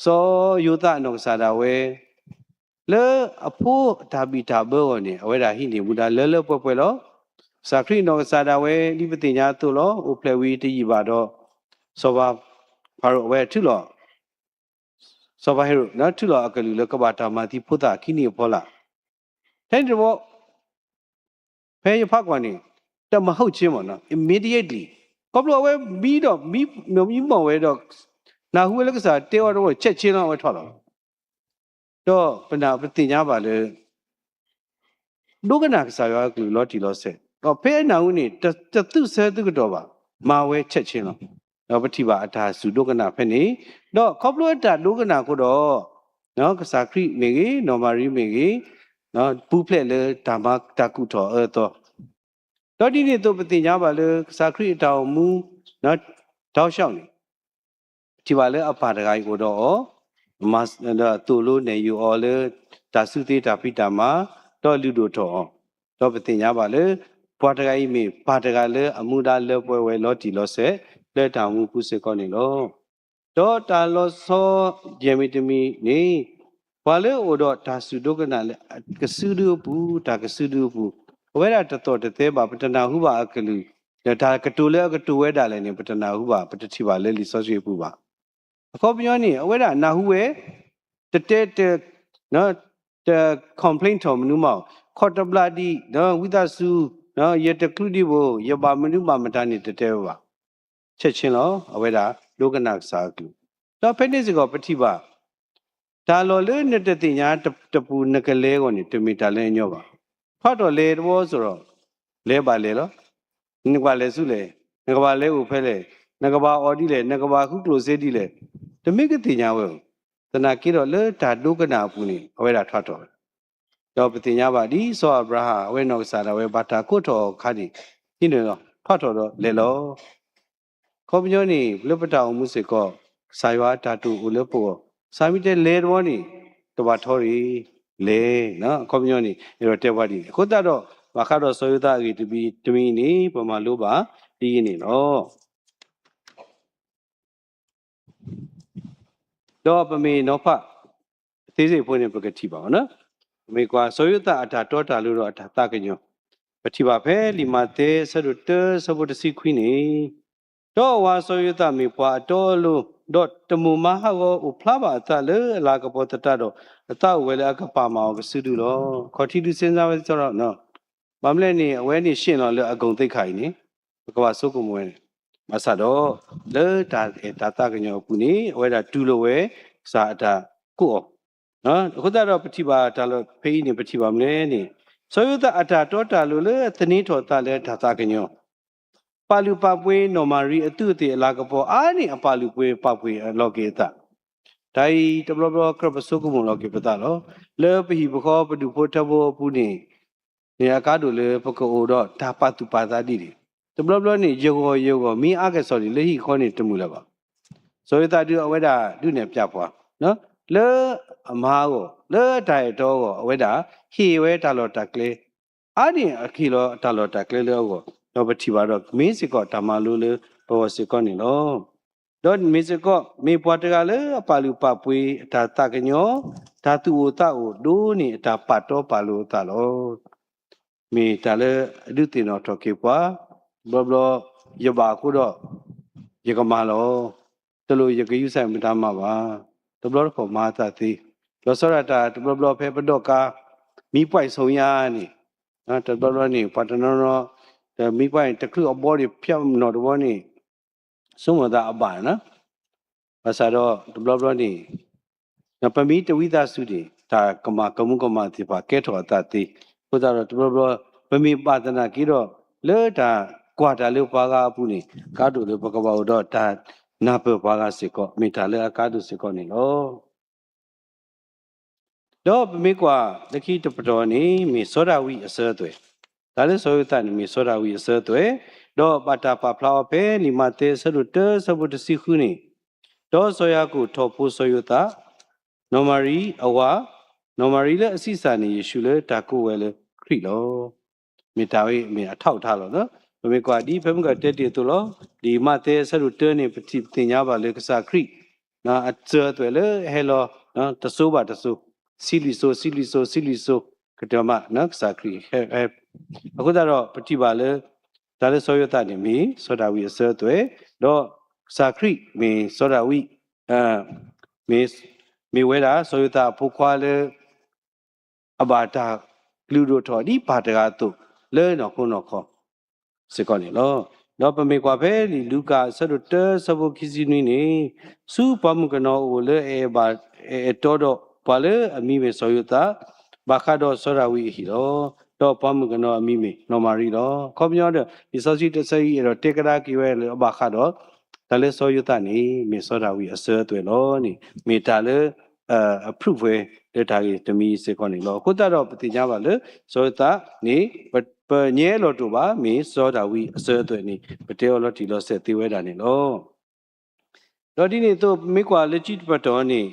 စီၤယိၤသးအနီၢ်ကစၢ်ဒၣ်ဝဲ လၢအဖိအတၢ်ဘံၣ်တၢ်ဘၢအဂီၢ်န့ၣ် အဝဲဒၣ်ဟံးန့ၢ်မူဒါလၢလၢပှဲၤပှဲၤလီၤ. ကစၢ်ခရံာ်အနီၢ်ကစၢ်ဒၣ်ဝဲ ဒ်ပသ့ၣ်ညါအသိးလီၤ. အိၣ်ဖျဲၣ်ဝံၤတယံာ်ဘၣ်ဒီး စီၤပၤဖၤရိၤအဝဲထုးလီၤ စီၤပၤဟ့ရိာ် ထုးလီၤအကလုၢ်လၢကဘၣ်တၢ်မၤသံဖိသၣ်ခံနံၣ်အဖီလာ်, ထဲန့ၣ်တဘျီ ဖဲယဖးကွၢ်န့ၣ် တမၤဟီၣ်ဆ့မးနီၤ immediately ခီဖျိအဝဲမံဒီး မံမီၢ်ဝဲဒီး နၢ်ဟူဝဲလၢကစၢ်တဲအီၤတဘျီ ချက်ချင်းလီၤ အဝဲထီၣ်လီၤ. ဒီးပနၢ်ပသ့ၣ်ညါဘၣ်လၢ ဒိကနၣ်ကစၢ်ယွၤအကလုၢ်လီၤတံၢ်လီၤဆဲး, ဒီးဖဲအနၢ်ဟူန့ၣ် တ တသုးဆၢသုကတီၢ်ဘၣ်, မၤဝဲချက်ချင်းလီၤ. ဒီးပထံၣ်ဘၣ်အတၢ်စူၢ်ဒိကနၣ်ဖဲန့ၣ်, ဒီးခီဖျိအတၢ်ဒိကနၣ်အဃိဒီး ကစၢ်ခရံာ်မ့ၢ်ဂ့ၤ, နီၢ်မၤရံမ့ၢ်ဂ့ၤ, ပူၤဖျဲးလၢတၢ်မၤတၢ်ကူၣ်ထီၣ်အၢအသီ ဒီးဒ်န့ၣ်အသိးပသ့ၣ်ညါဘၣ်လၢကစၢ်ခရံာ်အတၢ်အိၣ်မူ တောက်လျှောက်န့ၣ် ပထံၣ်ဘၣ်လၢအပၢ်တဂၤအံၤအိၣ်ဒီးအီၤ, မၤဒီးသိၣ်လိနဲၣ်ယုာ်အီၤလၢ တၢ်စုသ့တၢ်ဖံးတၢ်မၤ, ဒီးလုၢ်ဒိၣ်ထီၣ်အီၤ, ဒီးပသ့ၣ်ညါဘၣ်လၢ ပှၤတဂၤအံၤမ့ၢ်ပၢ်တဂၤလၢအမူဒါလၢပှဲၤဝဲလီၤတံၢ်လီၤဆဲး လၢတၢ်အိၣ်မူပူၤစ့ၢ်ကီးန့ၣ်လီၤ. ဒီးတၢ်လီၤဆီယဲၢ်မံၤတမံၤန့ၣ် ပှၤလၢအအိၣ်ဒီးတၢ်စူၢ်ဒိကနၣ်လၢအကစုဒုအပူၤ, တၢ်ကစုဒုအပူၤ, အဝဲဒၣ်တသီၣ်တသဲဘၣ်, ပတနၢ်ဟူဘၣ်အကလုၢ်, ဒီးတၢ်ကတိၤလၢအကတိၤဝဲဒၣ်လဲာ်န့ၣ် ပတနၢ်ဟူဘၣ်, ပတထံၣ်ဘၣ်လၢလံာ်စီဆှံအပူၤဘၣ်. အခီပညီန့ၣ် အဝဲဒၣ်နၢ်ဟူဝဲ, တတဲတ တ complain ထီၣ်မနုၤမး, ခီၣ်တဘျးဒံး, ဝံသးစူၤ, ယတချုးဒံးဘၣ်, ယဘၣ်မနုၤဘၣ်မတၤန့ၣ် တတဲဝဲဘၣ်. ချက်ချင်းလီၤ. အဝဲဒၣ်ဒိကနၣ်ကစၢ်အကလုၢ်, ဒီးဖဲန့ၣ်စ့ၢ်ကီးပထံၣ်ဘၣ် တၢ်လီၢ်လၢနတသ့ၣ်ညါတပူၤနကလဲအဂီၢ်န့ၣ် တမ့ၢ်တၢ်လၢအညီဘၣ်. ဖးထီၣ်လဲၤတဘျီစ့ၢ်ကီး လဲၤဘၣ်လဲၤလီၤ. နကဘၣ်လဲၤဆူလဲၣ်, နကဘၣ်လဲၤအိၣ်ဖဲလဲၣ်, နကဘၣ်အီၣ်ဒ်လဲၣ်, နကဘၣ်ဃုကျိၣ်စ့ဒ်လဲၣ်, တမ့ၢ်ကသ့ၣ်ညါဝဲဧိၤ, သနာ်က့ဒီးလၢတၢ်ဒိကနၣ်အပူၤန့ၣ် အဝဲဒၣ်ထွဲထီၣ်ဝဲ ဒီးပသ့ၣ်ညါဘၣ်ဒ်စီၤအၤဘြၤဟၣ် အဝဲနီၢ်ကစၢ်ဒၣ်ဝဲဘၣ်တၢ်ကိးထီၣ်အခါန့ၣ် ဟံးန့ၢ်လီၤ, ထွဲထီၣ်ဒီးလဲၤလီၤ. အခီပညီန့ၣ် လၢပတၢ်အိၣ်မူစ့ၢ်ကီး ကစၢ်ယွၤအတၢ်တိာ်အိၣ်လၢပဂီၢ်, ကစၢ်မ့ၢ်တဲလဲၤတဘျီန့ၣ် တဘၣ်ထီရ့ၣ်, လဲၤ, အခီပညီန့ၣ် အဲၣ်ဒိးတဲပှၤဒ်န့ၣ်, အဃိသတးဒီး ဘၣ်ဃးဒီးစီၤယိၤသးအဂ့ၢ်တမံၤအံၤန့ၣ် ပမၤလိဘၣ်ဒ်အံၤန့ၣ်လီၤ. ဒီးပမ့ၢ်နီၤဖး သ့စ့ၢ်ဖိန့ၣ် ပကထံၣ်ဘၣ်အီၤ, ပမ့ၢ်ကွၢ်စီၤယိၤသးအတၢ်တီတၢ်လိၤဒီးအတၢ်သးကညီၤ, ပထံၣ်ဘၣ်ဖဲလံာ်မးသဲအဆၢဒိၣ်တၢအဆၢဖိတဆံခွံန့ၣ်, ဒီးအဝၤစီၤယိၤသးမ့ၢ်ပှၤအတီအလိၤ, ဒီးတမိၣ်မါဟးဂီၤအိၣ်ဖျါဘၣ်အသးလၢအလၤကပီၤသတးဒီး, အသးအိၣ်ဝဲလၢအကပာ်မၢ်အီၤကစုဒုလီၤ. ခီၣ်ထံးဒုးစ့ၢ်စၢ်ဝဲသီလီၤ. ဘၣ်မနုၤလဲၣ်န့ၣ် အဝဲန့ၣ် ရှင်းလီၤလၢအဂုဏ်သိက္ခာအံၤန့ၣ် ပကဘၣ်ဆိကမိၣ်ဝဲန့ၣ်, ဘၣ်ဆၣ်ဒီး လၢတၢ်အဲၣ်တၢ်သးကညီၤအပူၤန့ၣ် အဝဲဒၣ်တူၢ်လိာ်ဝဲ ကစၢ်အတၢ်ကိးအီၤ, အဃိသတးဒီးပထံၣ်ဘၣ်တၢ်လီၢ်ဖဲအံၤန့ၣ် ပထံၣ်ဘၣ်မနုၤလဲၣ်န့ၣ်, စီၤယိၤသးအတၢ်တီတၢ်လိၤလၢအသန့ၤထီၣ်အသးလၢတၢ်သးကညီၤ ပာ်လုၢ်ပာ်ပှ့ၤနီၢ်မၤရံအသူးအသ့ၣ်အလၤကပီၤအါန့ၢ်အပာ်လုၢ်ပာ်ပှ့ၤအလီၢ်က့ၤအသး, တၢ်အံၤတဘျီဘျီကြၢးပဆိကမိၣ်လီၤက့ၤပသးလီၤ. လၢပဟံၣ်ပဃီပဒူၣ်ဖိထၢဖိအပူၤန့ၣ် န့ၣ်အကါဒိၣ်လၢပကအိၣ်ဒီးတၢ်ပာ်သူၣ်ပာ်သးဒ်န့ၣ်, တဘျီဘျီန့ၣ် ယဂီၢ်ယဂီၢ်မ့ၢ်အါကစီၣ်န့ၣ် လၢဟံၣ်ဃီန့ၣ်တမုာ်လၢၤဘၣ်. စီၤယိၤသးဒုးအဝဲဒၣ်ဒုးနဲၣ်ပၠးပှၤ လၢအမၤအဂီၢ် လၢအတၢ်အဲၣ်တီအဂီၢ် အဝဲဒၣ်ဟ့ၣ်ဝဲတၢ်လီၢ်တၢ်ကျဲ အါန့ၢ်အဟ့ၣ်လီၤတၢ်လီၢ်တၢ်ကျဲလၢအဂီၢ်, ဒီးပထံၣ်ဘၣ်ဒီး မ့ၢ်စ့ၢ်ကီးတၢ်မၤလိလၢပဂီၢ်စ့ၢ်ကီးန့ၣ်လီၤ. ဒီးမ့ၢ်စ့ၢ်ကီး မ့ၢ်ပှၤတဂၤလၢအပာ်လုၢ်ပာ်ပှ့ၤအတၢ်သးကညီၤ, တၢ်သူၣ်အိၣ်သးအိၣ်ဒိၣ်န့ၢ်အတၢ်ပာ်တီပာ်လိၤအသးလီၤ. မ့ၢ်တၢ်လၢအဒုးသ့ၣ်နီၣ်ထီၣ်က့ၤပှၤ, တဘျီဘျီ ယဘၣ်အဃိဒီး ယကမၤလီၤ. တလိၣ်ယကယူးယီၣ်မတၤမၤဘၣ်. တဘျီတခီၣ်မၤအသးသ့, လီၤဆီဒၣ်တၢ်တဘျီဘျီဖဲပဒိးကါ မံပှဲးဆိယါန့ၣ်, တဘျီဘျီန့ၣ် ပှၤတနီၤနီၤ မံပှဲးန့ၣ် တချုးအဘီန့ၣ် ဖျဲးနီၢ်တဘီန့ၣ် ဆိကမိၣ်သးအဘၣ်န့ၣ်, ဘၣ်ဆၣ်ဒီးတဘျီဘျီန့ၣ် ပမ့ၢ်တဝံသးစူၤန့ၣ် တၢ်ကမၤကမူကမၣ်သ့ၣ်တဖၣ်ကဲထီၣ်အသးသ့, အဃိသတးဒီးတဘျီဘျီ ပမ့ၢ်ဘၣ်သနာ်က့ဒီး လၢတၢ်ကွၢ်တၢ်လၢပှၤဂၤအပူၤန့ၣ် ကါဒိၣ်လၢပကဘၣ်အိၣ်ဒီးတၢ်နၢ်ပၢၢ်ပှၤဂၤစ့ၢ်ကီး မ့ၢ်တၢ်လၢအကါဒိၣ်စ့ၢ်ကီးန့ၣ်လီၤ. ဒီးပမ့ၢ်ကွၢ်လၢခံတပတီၢ်န့ၣ် မ့ၢ်စီၤဒၤဝံးအစၢၤအသွဲၣ်, တၢ်လၢစီၤယိၤသးန့ၣ် မ့ၢ်စီၤဒၤဝံးအစၢၤအသွဲၣ်, ဒီးဘၣ်တၢ်ပာ်ဖျါအီၤဖဲလံာ်မးသဲအဆၢဒိၣ်တၢအဆၢဖိတဆံဃုန့ၣ်, ဒီးစီၤယၤကိာ်ထီၣ်ဖိစီၤယိၤသး, နီၢ်မၤရံအဝၤ, နီၢ်မၤရံလၢအဆံးစၢ်န့ၣ် ယ့ၣ်ၡူးလၢတၢ်ကိးဝဲလၢခရံာ်လီၤ. မ့ၢ်တၢ်ဝဲမ့ၢ်အထီၣ်အထါလီၤ. ပမ့ၢ်ကွၢ်ဒ်ဖဲမုၢ်ကတဲတ့ၢ်အသိးလီၤ. လံာ်မးသဲအဆၢဒိၣ်တၢန့ၣ် ပထံၣ်ပသ့ၣ်ညါဘၣ်လၢကစၢ်ခရံာ် အစၢၤအသွဲၣ်လၢအဟဲလီၤ တစိၤဘၣ်တစိၤ, ဆံလွံၢ်စိၤ ဆံလွံၢ်စိၤ ဆံလွံၢ်စိၤ ကတၢၢ်မး ကစၢ်ခရံာ်ဟဲ, အဃိသတးဒီးပထံၣ်ဘၣ်လၢ တၢ်လၢစီၤယိၤသးန့ၣ်မ့ၢ်စီၤဒၤဝံးအစၢၤအသွဲၣ်, ဒီးကစၢ်ခရံာ်မ့ၢ်စီၤဒၤဝံး မ့ၢ်, မ့ၢ်ဝဲဒၣ်စီၤယိၤသးအဖိခွါလၢ အဘၣ်တၢ်ကလုၢ်ဒိၣ်ထီၣ်ဒ်ပၢ်တဂၤအသိး လၢနီၢ်ခိနီၢ်ခီစ့ၢ်ကီးန့ၣ်လီၤ. ဒီးပမ့ၢ်ကွၢ်ဖဲလံာ်လူၤကၣ်အဆၢဒိၣ်တၢအဆၢဖိခံဆံနွံန့ၣ်, ဆူပှၤမုၣ်ကနီၤအအိၣ်လၢအအဲၣ်ဘၣ်အဲၣ်တီဒီးပှၤလၢအမံၤမ့ၢ်စီၤယိၤသး, ဘၣ်ဃးဒီးစီၤဒၤဝံးအဟံၣ်လီၤ. ဒီးပှၤမုၣ်ကနီၤအမံၤမ့ၢ်နီၢ်မၤရံလီၤ. အခီပညီဒီး လံာ်စီဆှံတဆၢအံၤအဲၣ်ဒိးတဲကဒါက့ၤဝဲလၢအဘၣ်ဃးဒီး တၢ်လၢစီၤယိၤသးန့ၣ် မ့ၢ်စီၤဒၤဝံးအစၢၤအသွဲၣ်လီၤန့ၣ် မ့ၢ်တၢ်လၢ အ proof ဝဲလၢတၢ်ဂ့ၢ်တမံၤစ့ၢ်ကီးန့ၣ်လီၤ. အဃိသတးဒီးပသ့ၣ်ညါဘၣ်လၢ စီၤယိၤသးန့ၣ် ပ, ပညဲလီၤတိၢ်ဘၣ် မ့ၢ်စီၤဒၤဝံးအစၢၤအသွဲၣ်န့ၣ် ပတဲအီၤလီၤတံၢ်လီၤဆဲးသ့ဝဲဒၣ်န့ၣ်လီၤ. ဒီးဒ်န့ၣ်အသိး ပမ့ၢ်ကွၢ်လၢခံတပတီၢ်န့ၣ်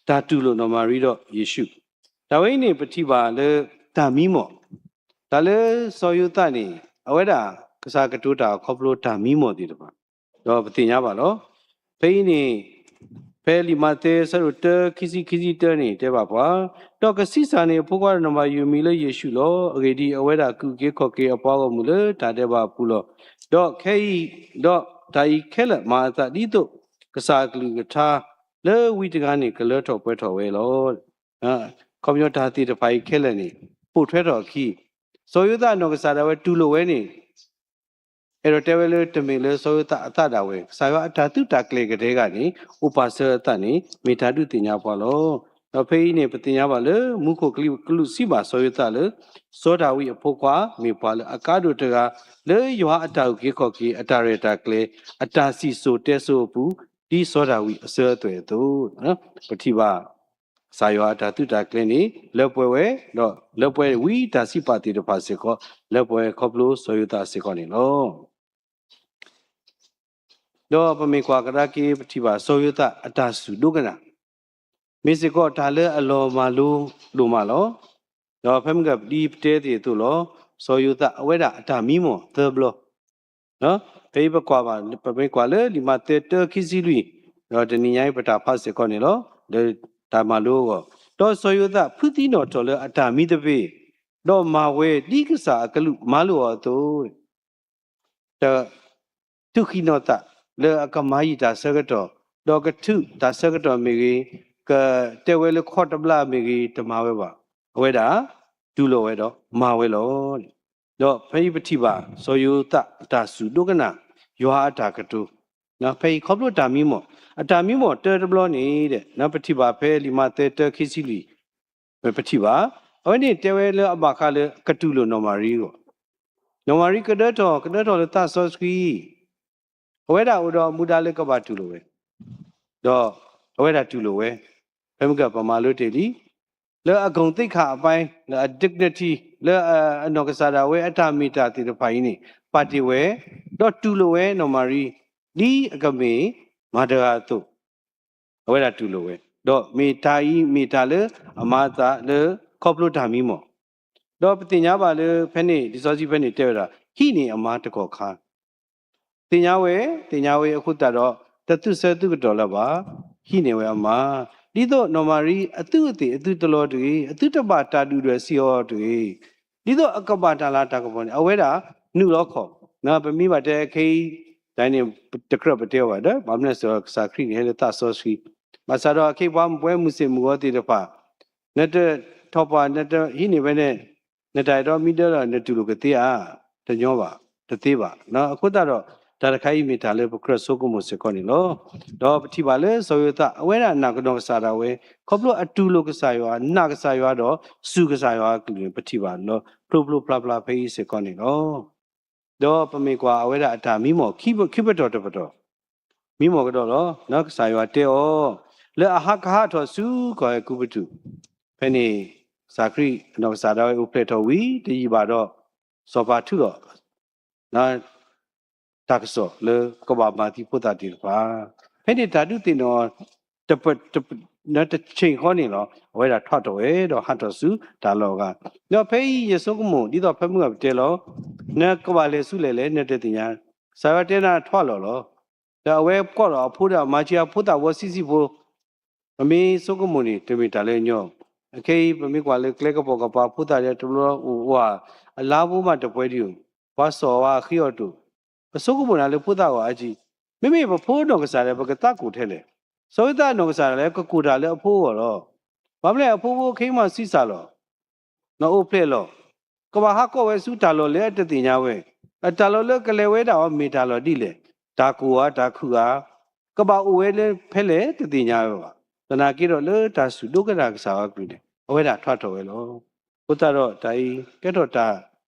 တၢ်တူၢ်လိာ်နီၢ်မၤရံဒီးယ့ၣ်ၡူး, တၢ်ဝဲအံၤန့ၣ် ပထံၣ်ဘၣ်လၢတၢ်မံမီၢ်, တၢ်လၢစီၤယိၤသးန့ၣ် အဝဲဒၣ်ကစၢ်ကတိၤတၢ်အခီဖျိတၢ်မံမီၢ်သ့ၣ်တဖၣ် ဒီးပသ့ၣ်ညါဘၣ်လီၤ. ဖဲအံၤန့ၣ် ဖဲလံာ်မးသဲအဆၢဒိၣ်တၢ ခံဆံ ခံဆံတၢန့ၣ် တဲဘၣ်ပှၤ, ဒီးကဆံးစၢ်န့ၢ်အဖိခွါဒီးနီၢ်မၤရံအမံၤလၢယ့ၣ်ၡူးလီၤ. အဂ့ၢ်ဒ်အံၤ, အဝဲဒၣ်ကအိၣ်က့ၤခီၣ်က့ၤအပှၤဂီၢ်မုၢ်လၢတၢ်ဒဲးဘးအပူၤလီၤ. ဒီးခဲအံၤ, ဒီးတၢ်အံၤခဲလၢာ်မၤအသးဒ်သိး ကစၢ်အကလုၢ်ကထါလၢဝံတဂၤန့ၣ် ကလၢထီၣ်ပှဲၤထီၣ်ဝဲလီၤ. အခီပညီတၢ်သ့ၣ်တဖၣ်အံၤခဲလၢာ်န့ၣ် ပိာ်ထွဲထီၣ်အခံ, စီၤယိၤသးအနီၢ်ကစၢ်ဒၣ်ဝဲတူၢ်လိာ်ဝဲန့ၣ် အဲၣ်ဒိးတဲဝဲလၢတမ့ၢ်လၢစီၤယိၤသးအသးဒၣ်ဝဲ, ကစၢ်ယွၤအတၢ်သုးတၢ်ကျဲၤကဒဲကဒ်န့ၣ် အိၣ်ပာ်စၢၤအသးန့ၣ် မ့ၢ်တၢ်ဒုးသ့ၣ်ညါပှၤလီၤ. ဒီးဖဲအံၤန့ၣ် ပသ့ၣ်ညါဘၣ်လၢ မူခိၣ်ကလူးစံးဘၣ်စီၤယိၤသးလၢ စီၤဒၤဝံးအဖိခွါ မ့ၢ်ပှၤလၢအကါဒိၣ်တဂၤ လၢယွၤအတၢ်အုၣ်က့ၤခီၣ်က့ၤ အတၢ်ရဲၣ်တၢ်ကျဲၤ အတၢ်စံၣ်စိၤတဲစိၤအပူၤ ဒ်စီၤဒၤဝံးအစၢၤအသွဲၣ်အသိး, ပထံၣ်ဘၣ် ကစၢ်ယွၤအတၢ်သုးတၢ်ကျဲၤန့ၣ် လၢပှဲၤဝဲ, ဒီးလၢပှဲၤဝံတၢ်စံးပာ်သ့ၣ်တဖၣ်စ့ၢ်ကီး လၢပှဲၤခီဖျိစီၤယိၤသးစ့ၢ်ကီးန့ၣ်လီၤ. ဒီးပမ့ၢ်ကွၢ်ကဒါက့ၤ ပထံၣ်ဘၣ်စီၤယိၤသးအတၢ်စူၢ်ဒိကနၣ်, မ့ၢ်စ့ၢ်ကီးတၢ်လၢအလီၤမၢ်လိဒိၣ်မးလီၤ. ဒီးဖဲမုၢ်ဂီၤပဒံပတဲသ့ၣ်အသိးလီၤ, စီၤယိၤသးအဝဲဒၣ်အတၢ်မံမီၢ်သၢဘျီ ဖဲအံၤပကွၢ်ဘၣ်, ပမ့ၢ်ကွၢ်လၢလံာ်မးသဲတၢခံဆံလွံၢ်, ဒီးတနံၤညါအံၤပတၢ်ဖးစ့ၢ်ကီးန့ၣ်လီၤ. ဒီးတၢ်မၤလိအဂီၢ်, ဒီးစီၤယိၤသးဖုသံနီၣ်ထီၣ်လၢအတၢ်မံသပ့ၤ, ဒီးမၤဝဲဒ်ကစၢ်အကလူးမၤလိာ်အီၤအသိး, တၢ်ထုးဃံနီၤသးလၢအကမၤယံာ်တၢ်ဆၢကတီၢ်, ဒီးကထုးတၢ်ဆၢကတီၢ်မ့ၢ်ဂ့ၤ, ကတဲဝဲလၢခီတဘျါမ့ၢ်ဂ့ၤ တမၤဝဲဘၣ်. အဝဲဒၣ်တူၢ်လိာ်ဝဲဒီးမၤဝဲလီၤ. ဒီးဖဲအံၤပထံၣ်ဘၣ် စီၤယိၤသးအတၢ်စူၢ်ဒိကနၣ် ယွၤအတၢ်ကတိၤ, ဖဲအံၤခီဖျိတၢ်မံမီၢ်, အတၢ်မံမီၢ်တၢတဘျီန့ၣ် ပထံၣ်ဘၣ်ဖဲလံာ်မးသဲတၢခံဆံလွံၢ်, ပထံၣ်ဘၣ်, အဝဲန့ၣ်တဲဝဲလၢအဘၣ်ဃးလၢကတူၢ်လိာ်နီၢ်မၤရံအဂီၢ်, နီၢ်မၤရံကဒၢထီၣ် ကဒၢထီၣ်လၢသးစီဆှံ, အဝဲဒၣ်အိၣ်ဒီးမူဒါလၢကဘၣ်တူၢ်လိာ်ဝဲ, ဒီးအဝဲဒၣ်တူၢ်လိာ်ဝဲ, ဖဲမုၢ်ကပမၤလိတ့ၢ်လံ, လၢအ ဂုဏ်သိက္ခာ အပိုင်း လၢအ dignity လၢအနီၢ်ကစၢ်ဒၣ်ဝဲအတၢ်မ့ၢ်တၢ်သ့ၣ်တဖၣ်အံၤန့ၣ် ပာ်တ့ၢ်ဝဲ, ဒီးတူၢ်လိာ်ဝဲနီၢ်မၤရံ ဒ်အကမ့ၢ်မၤတဂၤအသိး အဝဲဒၣ်တူၢ်လိာ်ဝဲ, ဒီးမ့ၢ်တၢ်အံၤမ့ၢ်တၢ်လၢအမၤအသးလၢခီဖျိတၢ်မံမီၢ်, ဒီးပသ့ၣ်ညါဘၣ်လၢဖဲန့ၣ် လံာ်စီဆှံဖဲန့ၣ်တဲဝဲဒၣ် ဟံးန့ၢ်အမါတကီၢ်ခါ သ့ၣ်ညါဝဲ, သ့ၣ်ညါဝဲအဃိသတးဒီး တသူၣ်ဆၢသူၣ်ကတီၢ်လၢၤဘၣ်, ဟံးန့ၢ်ဝဲအမါ, ဒ်သိးနီၢ်မၤရံအသုးအသ့ၣ်အသုတလီၤတဂ့ၤ, အသုတဘၣ်တၢ်ဒုၣ်ဒွဲၣ်စံးအီၤတဂ့ၤ, ဒ်သိးအကဘၣ်တၢ်လၤတၢ်ကပီၤန့ၣ် အဝဲဒၣ်နုာ်လီၤခီၣ်, ပမ့ၢ်ဘၣ်တဲခဲအံၤ တၢ်န့ၣ် တကြၢးပတဲအီၤဘၣ်ဒီး ဘၣ်မနုၤစ့ၢ်ကီးကစၢ်ခရံာ်န့ၣ် ဟဲလၢသးစီဆှံ, ဘၣ်ဆၣ်ဒီးအခ့အပှၤပဝဲမုၢ်ဆ့ၣ်မုၢ်ဂီၤသ့ၣ်တဖၣ် နတထီၣ်ပှၢ် နတဟံးန့ၢ်ဝဲန့ၣ် နတၢ်အဲၣ်ဒိးမံဒၢလီၤ နတူၢ်လိာ်ကသ့ဧါ, တညီဘၣ်, တသ့ဘၣ်. အဃိသတးဒီး တၢ်တခါအံၤမ့ၢ်တၢ်လၢပကြၢးဆိကမိၣ်စ့ၢ်ကီးန့ၣ်လီၤ. ဒီးပထံၣ်ဘၣ်လၢစီၤယိၤသး အဝဲဒၣ်နာ်ကနီၢ်ကစၢ်ဒၣ်ဝဲ ခီဖျိအတူၢ်လိာ်ကစၢ်ယွၤ, နာ်ကစၢ်ယွၤဒီးစူၢ်ကစၢ်ယွၤအကလုၢ်န့ၣ် ပထံၣ်ဘၣ်လီၤ ဖျိဖျိဖျါဖျါဖဲအံၤစ့ၢ်ကီးန့ၣ်လီၤ. ဒီးပမ့ၢ်ကွၢ်အဝဲဒၣ်အတၢ်မံမီၢ်ခံပတီၢ်တပတီၢ်, မံမီၢ်ကဒီးလီၤ. ကစၢ်ယွၤတဲအီၤ လၢအဟးကဟးထီၣ်ဆူကီၢ်အဲၤကူပတူး, ဖဲန့ၣ် ကစၢ်ခရံာ်အနီၢ်ကစၢ်ဒၣ်ဝဲအိၣ်ဖျဲၣ်ထီၣ်ဝံၤတယံာ်ဘၣ်ဒီး စီၤပၤထုးထီၣ် တၢ်ကစီၣ်လၢကဘၣ်မၤသံဖိသၣ်သ့ၣ်တဖၣ်, ဖဲန့ၣ်တၢ်ဒုးသ့ၣ်နီၣ် တဆ့ၣ်ဃီန့ၣ်လီၤ. အဝဲဒၣ်ထွးထီၣ်ဝဲဒီးဟးထီၣ်ဆူတၢ်လီၢ်အဂၤ, ဒီးဖဲအံၤယဆိကမိၣ် ဒ်သိးဖဲမုၢ်ဂီၤပတဲလီၤ, နကဘၣ်လဲၤဆူလဲၣ်လဲၣ် နတသ့ၣ်ညါ, ကစၢ်ယွၤတဲနၤထွးလီၤလီၤ. ဒီးအဝဲကွၢ်လီၤအဖိဒီးအမါဆံးအဖိသၣ်ဝီဆံးဆံးဖိ ပမ့ၢ်ဆိကမိၣ်န့ၣ် တမ့ၢ်တၢ်လၢအညီ, အခဲအံၤ ပမ့ၢ်ကွၢ်လၢကျဲကပိာ်ကပၤဖိသၣ်ဒီးတဘျီအိၣ်ဝဲ အလါဖိမးတပှဲၤဒံးဧိၤ, ပှၤစီၣ်ဝဲအဃ့အီၤတိၣ်, ပဆိကမိၣ်နၤလၢဖိသၣ်ဂီၢ်အါကံ, မ့မ့ၢ်ပဖိနီၢ်ကစၢ်ဒီး ပကသးကိၢ်ထဲလဲၣ်, စီၤဝံသးနီၢ်ကစၢ်ဒၣ်လဲာ် ကကိၢ်တၢ်လၢအဖိအဂီၢ်လီၤ. ဘၣ်မနုၤလဲၣ်အဖိဖိခဲအံၤမးဆံးစၢ်လီၤ နအိၣ်ဖျဲၣ်လီၤ, ကဘၣ်ဟးကိးဝဲဆူတၢ်လီၢ်လၢအတသ့ၣ်ညါဝဲ, အတၢ်လီၢ်လၢကလဲၤဝဲဒၣ်အီၤမ့ၢ်တၢ်လီၢ်ဒ်လဲၣ်, တၢ်ကိၢ်ဧါ တၢ်ခုၣ်ဧါ, ကဘၣ်အိၣ်ဝဲလၢဖဲလဲၣ်တသ့ၣ်ညါဝဲဘၣ်. သနာ်က့ဒီးလၢတၢ်စူၢ်ဒိကနၣ်ကစၢ်ယွၤအကလုၢ်န့ၣ် အဝဲဒၣ်ထွးထီၣ်ဝဲလီၤ. အဃိသတးဒီးတၢ်အံၤ ကဲထီၣ်တၢ်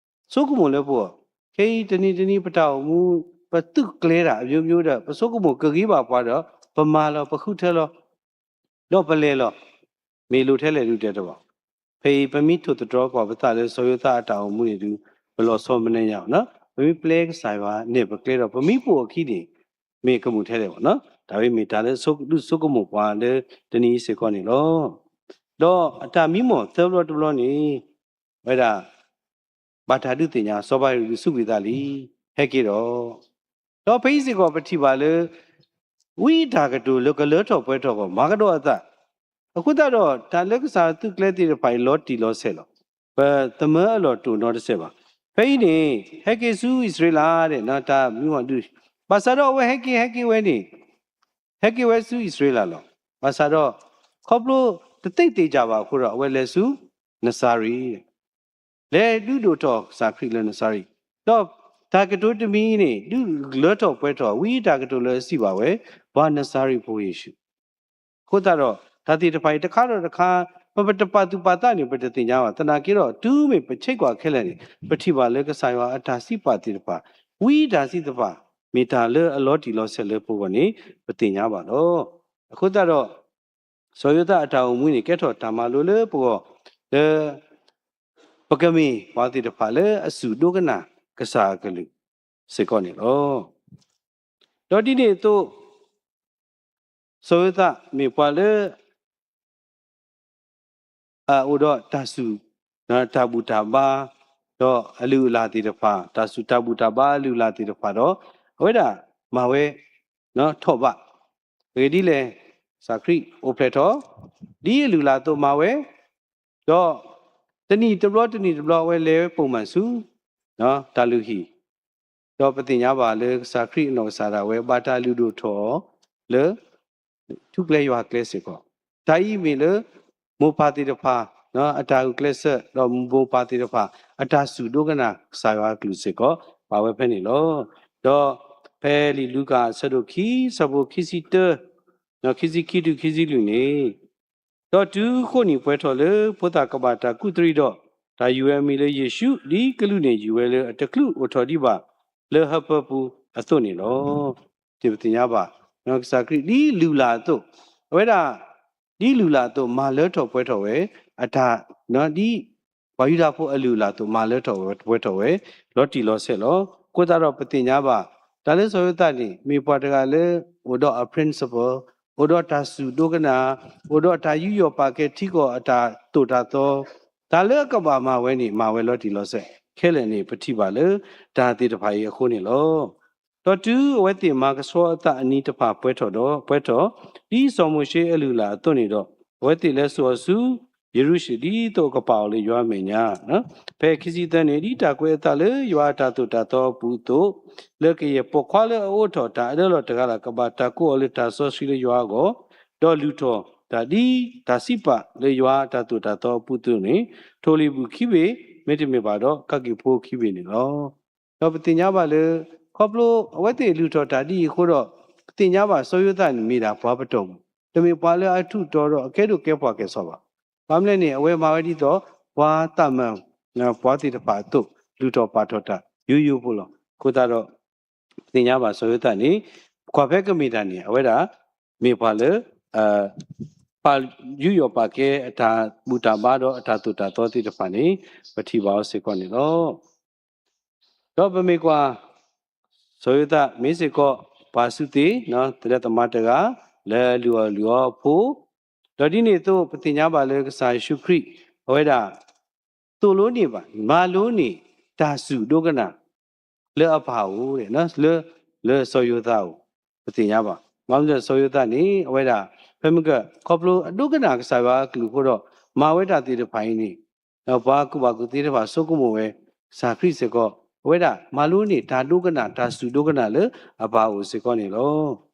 ဆိကမိၣ်လၢပဂီၢ်, ခဲအံၤတနံၤတနံၤပတၢ်အိၣ်မူ ပသူၣ်ကျဲၤတၢ်အမျိုးမျိုးဒီး ပဆိကမိၣ်ကဂ့ၤဘၣ်ပှၤဒီး ပမၤလီၤ ပဃုထၢလီၤ ဒီးပလဲၤလီၤ, မ့ၢ်လိၣ်ထဲလဲၣ်ဒုးတဲတဘၣ်. ဖဲအံၤပမ့ၢ်ထိၣ်သတြီၤကွၢ်ပသးလၢစီၤယိၤသးအတၢ်အိၣ်မူန့ၣ်ဒုး ပလီၤဆီမနုၤညါ, ပမ့ၢ်ပျဲကစၢ်ယွၤနဲၣ်ပကျဲဒီး ပမ့ၢ်ပိာ်အခံန့ၣ် မ့ၢ်ကမူၣ်ထဲလဲၣ်ဘၣ်. တၢ်ဝဲမ့ၢ်တၢ်လၢဒုးဆိကမိၣ်ပှၤလၢတနံၤအံၤစ့ၢ်ကီးန့ၣ်လီၤ. ဒီးအတၢ်မံမီၢ်သၢဘျီတဘျီန့ၣ် ဝဲဒၣ် ဘၣ်တၢ်ဒုးသ့ၣ်ညါ စီၤပၤဟ့ရိၣ်ဒုးစူးကွံာ်သးလံ, ဟဲက့ၤဒီး, ဒီးဖဲအံၤစ့ၢ်ကီးပထံၣ်ဘၣ်လၢ ဝံအတၢ်ကတိၤလၢကလၢထီၣ်ပှဲၤထီၣ်အဂီၢ် မၤကဒီးအသး, အဃိသတးဒီး တၢ်လၢကစၢ်ယွၤသူၣ်ကျဲသ့ၣ်တဖၣ်အံၤ လီၤတံၢ်လီၤဆဲးလီၤ. ပသမၢအလီၢ်တအိၣ်နီတစဲးဘၣ်. ဖဲအံၤန့ၣ် ဟဲက့ၤဆူအံၣ်စရ့လးဒဲး တၢ်မံမီၢ်ဒုး, ဘၣ်ဆၣ်ဒီးအဝဲဟဲက့ၤဟဲက့ၤဝဲန့ၣ် ဟဲက့ၤဝဲဆူအံၣ်စရ့လးလီၤ. ဘၣ်ဆၣ်ဒီး ခီဖျိတသ့ၣ်ညါဘၣ်အဃိဒီး အဝဲလဲၤဆူနစၤရ့း လဲၤဒုးဒိၣ်ထီၣ်ကစၢ်ခရံာ်လၢနစၤရ့း, ဒီးတၢ်ကတိၤတမံၤန့ၣ် ဒုးလၢထီၣ်ပှဲၤထီၣ် ဝံအတၢ်ကတိၤလၢအစံးဘၣ်ဝဲ, ပှၤနစၤရ့းဖိယ့ၣ်ၡူး. အဃိသတးဒီး တၢ်သ့ၣ်တဖၣ်အံၤတခါဒီးတခါ ပတပာ်သူၣ်ပာ်သးန့ၣ် ပတသ့ၣ်ညါဘၣ်. သနာ်က့ဒီး တုၤမ့ၢ်ပဆဲးကွၢ်ခဲလၢာ်န့ၣ် ပထံၣ်ဘၣ်လၢကစၢ်ယွၤအတၢ်စံးပာ်သ့ၣ်တဖၣ်, ဝံအတၢ်စံးတဖၣ် မ့ၢ်တၢ်လၢအလီၤတံၢ်လီၤဆဲးလၢပဂီၢ်န့ၣ် ပသ့ၣ်ညါဘၣ်လီၤ. အဃိသတးဒီး စီၤယိၤသးအတၢ်အိၣ်မူန့ၣ် ကဲထီၣ်တၢ်မၤလိလၢပဂီၢ် လၢ ပကမ့ၢ်ပှၤသ့ၣ်တဖၣ်လၢအစူၢ်ဒိကနၣ်ကစၢ်အကလုၢ်စ့ၢ်ကီးန့ၣ်လီၤ. ဒီးဒ်န့ၣ်အသိး စီၤယိၤသးမ့ၢ်ပှၤလၢ အအိၣ်ဒီးတၢ်စူၢ် တၢ်ဘူၣ်တၢ်ဘါ ဒီးအလုၢ်အလၢ်သ့ၣ်တဖၣ်, တၢ်စူၢ်တၢ်ဘူၣ်တၢ်ဘါအလုၢ်အလၢ်သ့ၣ်တဖၣ်ဒီး အဝဲဒၣ်မၤဝဲ ထီၣ်ဘး, အဂ့ၢ်ဒ်လဲၣ်, ကစၢ်ခရံာ်အိၣ်ဖျဲၣ်ထီၣ် ဒ်အလုၢ်အလၢ်အသိးမၤဝဲ, ဒီးတနံၣ်တဘျီ တနံၣ်တဘျီ အဝဲလဲၤဝဲပိာ်မုၣ်ဆူ တၢ်လုၢ်ဟံၣ်, ဒီးပသ့ၣ်ညါဘၣ်လၢကစၢ်ခရံာ်အနီၢ်ကစၢ်ဒၣ်ဝဲ ဘၣ်တၢ်လုၢ်ဒိၣ်ထီၣ်လၢ ထူကျဲယွၤကျဲစ့ၢ်ကီး, တၢ်အံၤမ့ၢ်လၢ မိၢ်ပၢ်သ့ၣ်တဖၣ် အတၢ်ဂုာ်ကျဲးစၢး ဒီးမိၢ်ပၢ်သ့ၣ်တဖၣ် အတၢ်စူၢ်ဒိကနၣ်ကစၢ်ယွၤအကလုၢ်စ့ၢ်ကီး ပာ်ဝဲဖဲန့ၣ်လီၤ. ဒီးဖဲလံာ်လူၤကၣ်အဆၢဒိၣ်ခံ ဆၢဖိခံဆံတၢ ဒီးခံဆံခံတုၤခံဆံလွံၢ်န့ၣ်, ဒီးတုၤဃိးနံၣ်ပှဲၤထီၣ်လၢဖိသၣ်ကဘၣ်တၢ်ကူးတရံးဒီး တၢ်ယုၢ်ဝဲအမံၤလၢယ့ၣ်ၡူး ဒ်ကလူးန့ၣ်ယုၢ်ဝဲလၢအတချုးအိၣ်ထီၣ်ဒံးဘၣ် လၢဟၢဖၢပူၤအသိးန့ၣ်လီၤ. တၢ်ပသ့ၣ်ညါဘၣ် ကစၢ်ခရံာ်ဒ်လုၢ်လၢ်အသိး, အဝဲဒၣ် ဒ်လုၢ်လၢ်အသိး မၤလၢထီၣ်ပှဲၤထီၣ်ဝဲ အတၢ် ဒ်ပှၤယူဒၤဖိအလုၢ်အလၢ်အသိး မၤလၢထီၣ်ပှဲၤထီၣ်ဝဲ လီၤတံၢ်လီၤဆဲးလီၤ. အဃိသတးဒီးပသ့ၣ်ညါဘၣ် တၢ်လၢစီၤယိၤသးန့ၣ် မ့ၢ်ပှၤတဂၤလၢ အိၣ်ဒီးအ principle, အိၣ်ဒီးတၢ်စူၢ်ဒိကနၣ်, အိၣ်ဒီးတၢ်ယူးယီၣ်ပာ်ကဲထံကီၢ်အတၢ်သိၣ်တၢ်သီ, တၢ်လၢအကဘၣ်မၤဝဲန့ၣ် မၤဝဲလီၤတံၢ်လီၤဆဲး ခဲလၢာ်န့ၣ် ပထံၣ်ဘၣ်လၢ တၢ်သ့ၣ်တဖၣ်အံၤအဃိန့ၣ်လီၤ. ဒီးတုၤအဝဲသ့ၣ်မၤကဆှီအသးအနံၤတဖၣ်ပှဲၤထီၣ်ဒီး ပှဲၤထီၣ်, ဒ်စီၤမိၤၡ့အလုၢ်အလၢ်အသိးန့ၣ်ဒီး အဝဲသ့ၣ်လဲၤစိာ်အီၤဆူ ယရူၤၡလ့ၣ် ဒ်သိးအကပာ်အီၤလၢယွၤအမဲာ်ညါ, ဖဲခံဆံသၢန့ၣ် ဒ်တၢ်ကွဲးအသးလၢယွၤအတၢ်သိၣ်တၢ်သီအပူၤအသိး, လၢကယဲၢ်ပိာ်ခွါလၢအအိးထီၣ်တၢ်အၢၣ်လီၤတဂၤလၢ် ကဘၣ်တၢ်ကိးအီၤလၢတၢ်စီဆှံလၢယွၤအဂီၢ်, ဒီးလုၢ်ထီၣ်တၢ်ဒ်တၢ်စံးပာ်လၢယွၤအတၢ်သိၣ်တၢ်သီအပူၤအသိးန့ၣ်, ထိၣ်လ့ၣ်ဘူၣ်ခံဘ့ၣ်, မ့တမ့ၢ်ဘၣ်ဒီး ကးက့ၢ်ဖိခံဘ့ၣ်န့ၣ်လီၤ. ဒီးပသ့ၣ်ညါဘၣ်လၢ ခီဖျိအဝဲသ့ၣ်လုၢ်ထီၣ်တၢ်ဒ်အံၤအဃိဒီး ပသ့ၣ်ညါဘၣ်စီၤယိၤသးန့ၣ်မ့ၢ်ဒၣ်ပှၤပတီၢ်မုၢ်, တမ့ၢ်ပှၤလၢအထူးတီၤဒီးအကဲဒိၣ်ကဲပှၢ်ကဲစီၤဘၣ်. ဘၣ်မနုၤလဲၣ်န့ၣ် အဝဲမၤဝဲဒ်သိး ပှၤသးမၢ ပှၤသ့ၣ်တဖၣ်အသိး လုၢ်ထီၣ်ပာ်ထီၣ်တၢ်ယိယိဖိလီၤ. အဃိသတးဒီး ပသ့ၣ်ညါဘၣ်စီၤယိၤသးန့ၣ် ကွၢ်ဖဲကမ့ၢ်တၢ်န့ၣ် အဝဲဒၣ် မ့ၢ်ပှၤလၢ ပာ်ယူးယီၣ်ပာ်ကဲအတၢ်ဘူၣ်တၢ်ဘါဒီးအတၢ်သိၣ်တၢ်သီသ့ၣ်တဖၣ်န့ၣ် ပထံၣ်ဘၣ်အီၤစ့ၢ်ကီးန့ၣ်လီၤ. ဒီးပမ့ၢ်ကွၢ် စီၤယိၤသးမ့ၢ်စ့ၢ်ကီး ပှၤစုသ့ သရဲသးမါတဂၤ လၢအလုၢ်အီၣ်လုၢ်အီအဖိ, ဒီးဒ်န့ၣ်အသိး ပသ့ၣ်ညါဘၣ်လၢကစၢ်ယ့ၣ်ၡူးခရံာ် အဝဲဒၣ် သိၣ်လိန့ၢ်ဘၣ် မၤလိန့ၢ် တၢ်စူၢ်ဒိကနၣ် လၢအပၢ်အိၣ် လၢ လၢစီၤယိၤသးအိၣ် ပသ့ၣ်ညါဘၣ်. ဘၣ်မနုၤလဲၣ် စီၤယိၤသးန့ၣ် အဝဲဒၣ် ဖဲမ့ၢ်က ခီဖျိအဒိကနၣ်ကစၢ်ယွၤအကလုၢ်အဃိဒီး မၤဝဲတၢ်သ့ၣ်တဖၣ်အံၤန့ၣ် ဒီးပှၤကူၣ်ဘၣ်ကူၣ်သ့သ့ၣ်တဖၣ်ဆိကမိၣ်ဝဲ ကစၢ်ခရံာ်စ့ၢ်ကီး အဝဲဒၣ်မၤလိန့ၢ်တၢ်ဒိကနၣ် တၢ်စူၢ်ဒိကနၣ်လၢအပၢ်အိၣ်စ့ၢ်ကီးန့ၣ်လီၤ.